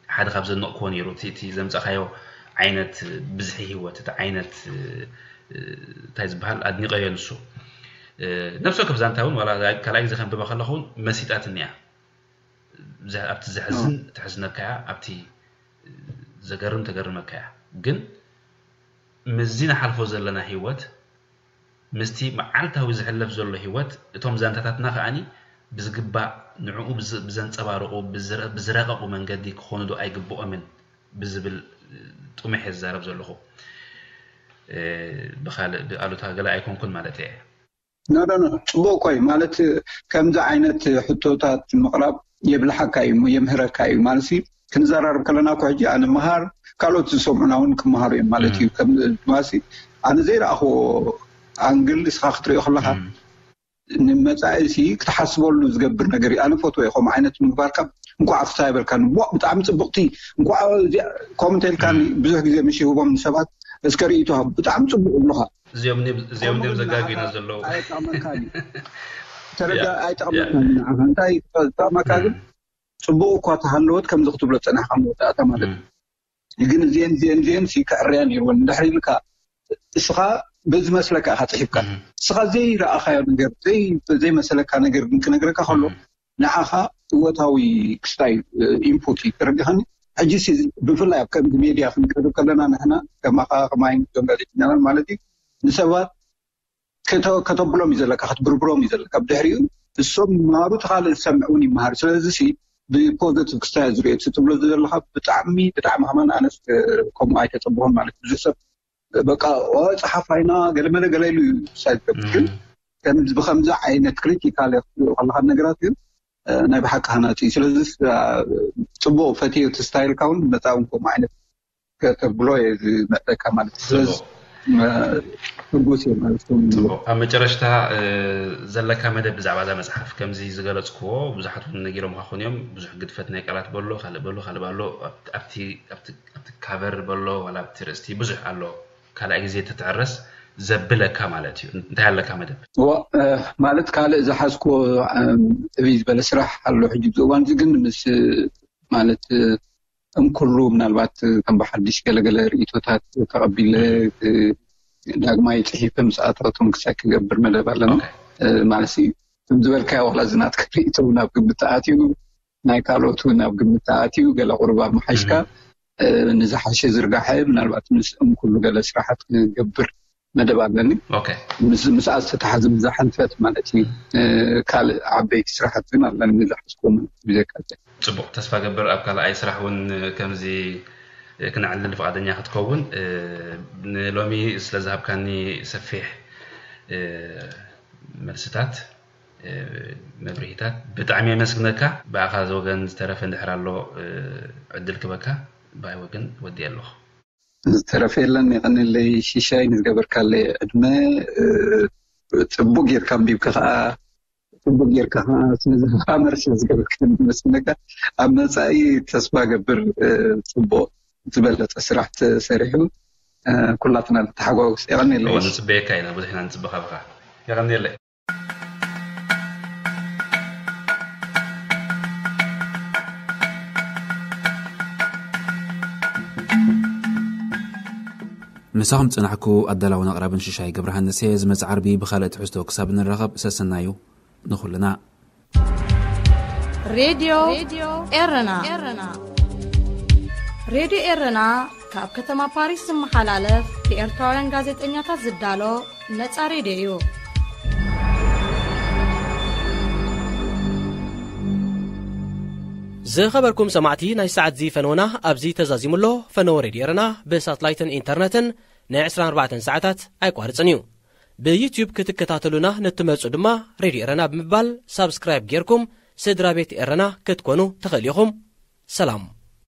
ሓደ ካብ ዘድነቕክዎ ነይሩ። እቲ እቲ ዘምጻእካዮ ዓይነት ብዝሒ ህይወት፣ እቲ ዓይነት፣ እ፣ እንታይ ዝበሃል ኣድኒቐዮ ንሱ። እ፣ ነብሲ ወከፍ ዛንታ እውን ዋላ ካልኣይ ግዜ ከንብባ ከለኹ እውን መሲጣትኒ እያ። ዘ- ኣብቲ ዘሕዝን ትሕዝነካ እያ፣ ኣብቲ ዘገርም ተገርመካ እያ። ግን ምስዚ ንሓልፎ ዘለና ህይወት፣ ምስቲ መዓልታዊ ዝሕለፍ ዘሎ ህይወት፣ እቶም ዛንታታትና ከኣኒ ብዝግባእ ንዕኡ ብዝ- ብዘንጸባርቑ ብዝረ- ብዝረቐቑ መንገዲ ክኾኑ ዶ ኣይግብኦምን ብዝብል ጥሙሕ እየ ዝዛረብ ዘለኹ። እ፣ ብኻልእ ብኣሉታ ገለ ኣይኮንኩን ማለት እየ። ኖ ኖ ኖ፣ ጽቡቅ እኮ እዩ ማለት፣ ከምዚ ዓይነት ሕቶታት ምቕራብ የብልሓካ እዩ፣ የምህረካ እዩ ማለት ሲ። ክንዘራረብ ከለና እኮ ሕጂ ኣነ ምሃር፣ ካልኦት ዝሰምዑና እውን ክመሃሩ እዮም ማለት እዩ። ከም ማሲ ኣነ ዘይረኣኽዎ ኣንግል እስኻ ክትሪኦ ከለኻ ንመጻኢ ሲ ክትሓስበሉ ዝገብር ነገር እዩ። ኣነ ፈትወ እዩ ከምኡ ዓይነት ምግባርካ። እንኳዕ ኣፍታ ይበልካኒ፣ ዋ ብጣዕሚ ጽብቕቲ፣ እንኳዕ እዚኣ ኮመንት ኢልካኒ። ብዙሕ ግዜ ምሽ ይህቦም ንሰባት እስከ ርእይቶ ሃብ፣ ብጣዕሚ ጽቡቕ ይብሉኻ። እዚኦም ድዮም- እዚኦም ድዮም ከምኡ ዘጋግዩና ንዓኻ ዘለዉ? ኣይጠቕመካን እዩ። ተረዳ፣ ያ፣ ኣይጠቕመካን ያ። እዩ ንዓኻ። እንታይ ይጠቕመካ ግን? ጽቡቕ እኳ ተሃለወት ከምዚ ክትብሎ ጸናሕካ መወዳእታ ማለት እዩ። ግን እዚአን እዚአን እዚአን ሲ ክዕረያ ነይርወን። እንድሕር ኢልካ እስኻ በዚ መስለካ ኢኻ ጽሒፍካ። እስኻ ዘይረኣኻዮ ነገር፣ ዘይ ዘይመሰለካ ነገር ግን ክነግረካ ከሎ ንዓኻ እወታዊ ክስታይ ኢንፑት እዩ። ተረዲኻኒ? ሕጂ ሲ ብፍላይ ኣብ ከምዚ ሜድያ ክንቀርብ ከለና ንሕና ከማኻ ከማይ ዞም ጋዜጠኛና ማለት እዩ ንሰባት ከተ- ከተብሎም እዩ ዘለካ፣ ክትብርብሮም እዩ ዘለካ። ብድሕሪኡ እሶም ይመሃሩ፣ እቲ ካልእ ዝሰምዕ እውን ይመሃር። ስለዚ ሲ ብፖዘቲቭ ክስታይ ዝሪኦ እቲ ትብሎ ዘለካ ብጣዕሚ ብጣዕሚ ከማን ኣነስ ከምኡ ኣይተፀብሆን ማለት እዩ። ብዙሕ ሰብ በቃ ኦ ፀሓፋይና ገለመለ ገለ ኢሉ እዩ ሳይድ ገብር። ግን ከምዚ ብከምዚ ዓይነት ክሪቲካል ክትሪኦ ከለካ ነገራት ግን ናይ ብሓቂ ሃናፂ እዩ። ስለዚ ፅቡቅ ፈትዮ እቲ ስታይልካ እውን መፃ እውን ከምኡ ዓይነት ከተብሎ እየ ዝመፀካ ማለት እዩ። ስለዚ ሕጉስ እየ ማለት እዩ። ኣብ መጨረሽታ ዘለካ መደብ ብዛዕባ እዛ መፅሓፍ ከምዚ ዝገለፅክዎ ብዙሓት እውን ነጊሮምካ ኾን እዮም። ብዙሕ ግድፈት ናይ ቃላት በሎ ካልእ በሎ ካልእ ባሎ ኣብቲ ኣብቲ ካቨር በሎ ዋላ ኣብቲ ርእስቲ ብዙሕ ኣሎ። ካልኣይ ግዜ ተትዕረስ ዘብለካ ማለት እዩ። እንታይ ኣለካ መደብ? እዋ ማለት ካልእ ዝሓዝክዎ ዕብይ ዝበለ ስራሕ ኣሎ ሕጂ ኣብዚ እዋን እዚ ግን ምስ ማለት እም ኩሉ ምናልባት ከም ብሓድሽ ገለገለ ርእቶታት ተቐቢለ ዳግማይ ፅሒፈ ምስ ኣታወቶም ክሳይ ክገብር መደብ ኣለና ማለት እዩ። ከም ዝበልካዮ ዋላ እዚ ናትካ ርእቶ ናብ ግምት ኣትዩ ናይ ካልኦት እውን ኣብ ግምት ኣትዩ ገለ ቁሩብ ኣብ መሓሽካ ንዝሓሸ ዝርጋሐ ምናልባት ምስ እም ኩሉ ገለ ስራሓት ክገብር መደብ ኣለኒ። ምስኣ ዝተተሓዘ ብዛ ሕንፈት ማለት እዩ። ካልእ ዓበይቲ ስራሓት ግን ኣለኒ ዝሓዝኩም ብዘካ። ፅቡቅ ተስፋ ገብር ኣብ ካልኣይ ስራሕ እውን ከምዚ ክነዕልል ፍቃደኛ ክትከውን ንሎሚ ስለዝሃብካኒ ሰፊሕ መልስታት መብርሂታት ብጣዕሚ የመስግነካ። ብኣኻ ዝወገን ዝተረፈ እንድሕር ኣሎ ዕድል ክበካ ብኣይ ወገን ወዲእ ኣለኹ። ዝተረፈ የለን። የቐንለይ ሽሻይ ንዝገበርካለይ ዕድመ ፅቡቅ ጌርካ ኣንቢብካ ከዓ ፅቡቅ ጌርካ ከዓ ስለዚ ሃመር ስለዝገበርካ ንመስግነካ። ኣብ መፃኢ ተስፋ ገብር ፅቡቅ ዝበለፀ ስራሕ ተሰሪሑ ኩላትና ተሓጓጉስ። የቐንለይ። ንፅበየካ ኢና ብዙሕ ኢና ንፅበካ ብካ። የቐንለይ። ምሳኹም ዝጸናሕኩ ኣዳላውን ኣቕራብን ሽሻይ ገብረሃንስ እየ። ዝመጽእ ዓርቢ ብኻልእ ትሕዝቶ ክሳብ ንራኸብ ሰሰናዩ ንኹልና። ሬድዮ ኤረና። ሬድዮ ኤረና ካብ ከተማ ፓሪስ ዝመሓላለፍ ብኤርትራውያን ጋዜጠኛታት ዝዳሎ ነጻ ሬድዮ እዩ። ዝኸበርኩም ሰማዕቲ፣ ናይ ሰዓት ዚ ፈነወና ኣብዚ ተዛዚሙ ኣሎ። ፈነወ ሬድዮ ኤረና ብሳትላይትን ኢንተርነትን ናይ ዕስራን ኣርባዕተን ሰዓታት ኣይቋርጽን እዩ። ብዩትዩብ ክትከታተሉና ንትመርጹ ድማ ሬድዮ ኤረና ብምባል ሳብስክራይብ ጌርኩም ስድራ ቤት ኤረና ክትኮኑ ትኽእሉ ኢኹም። ሰላም።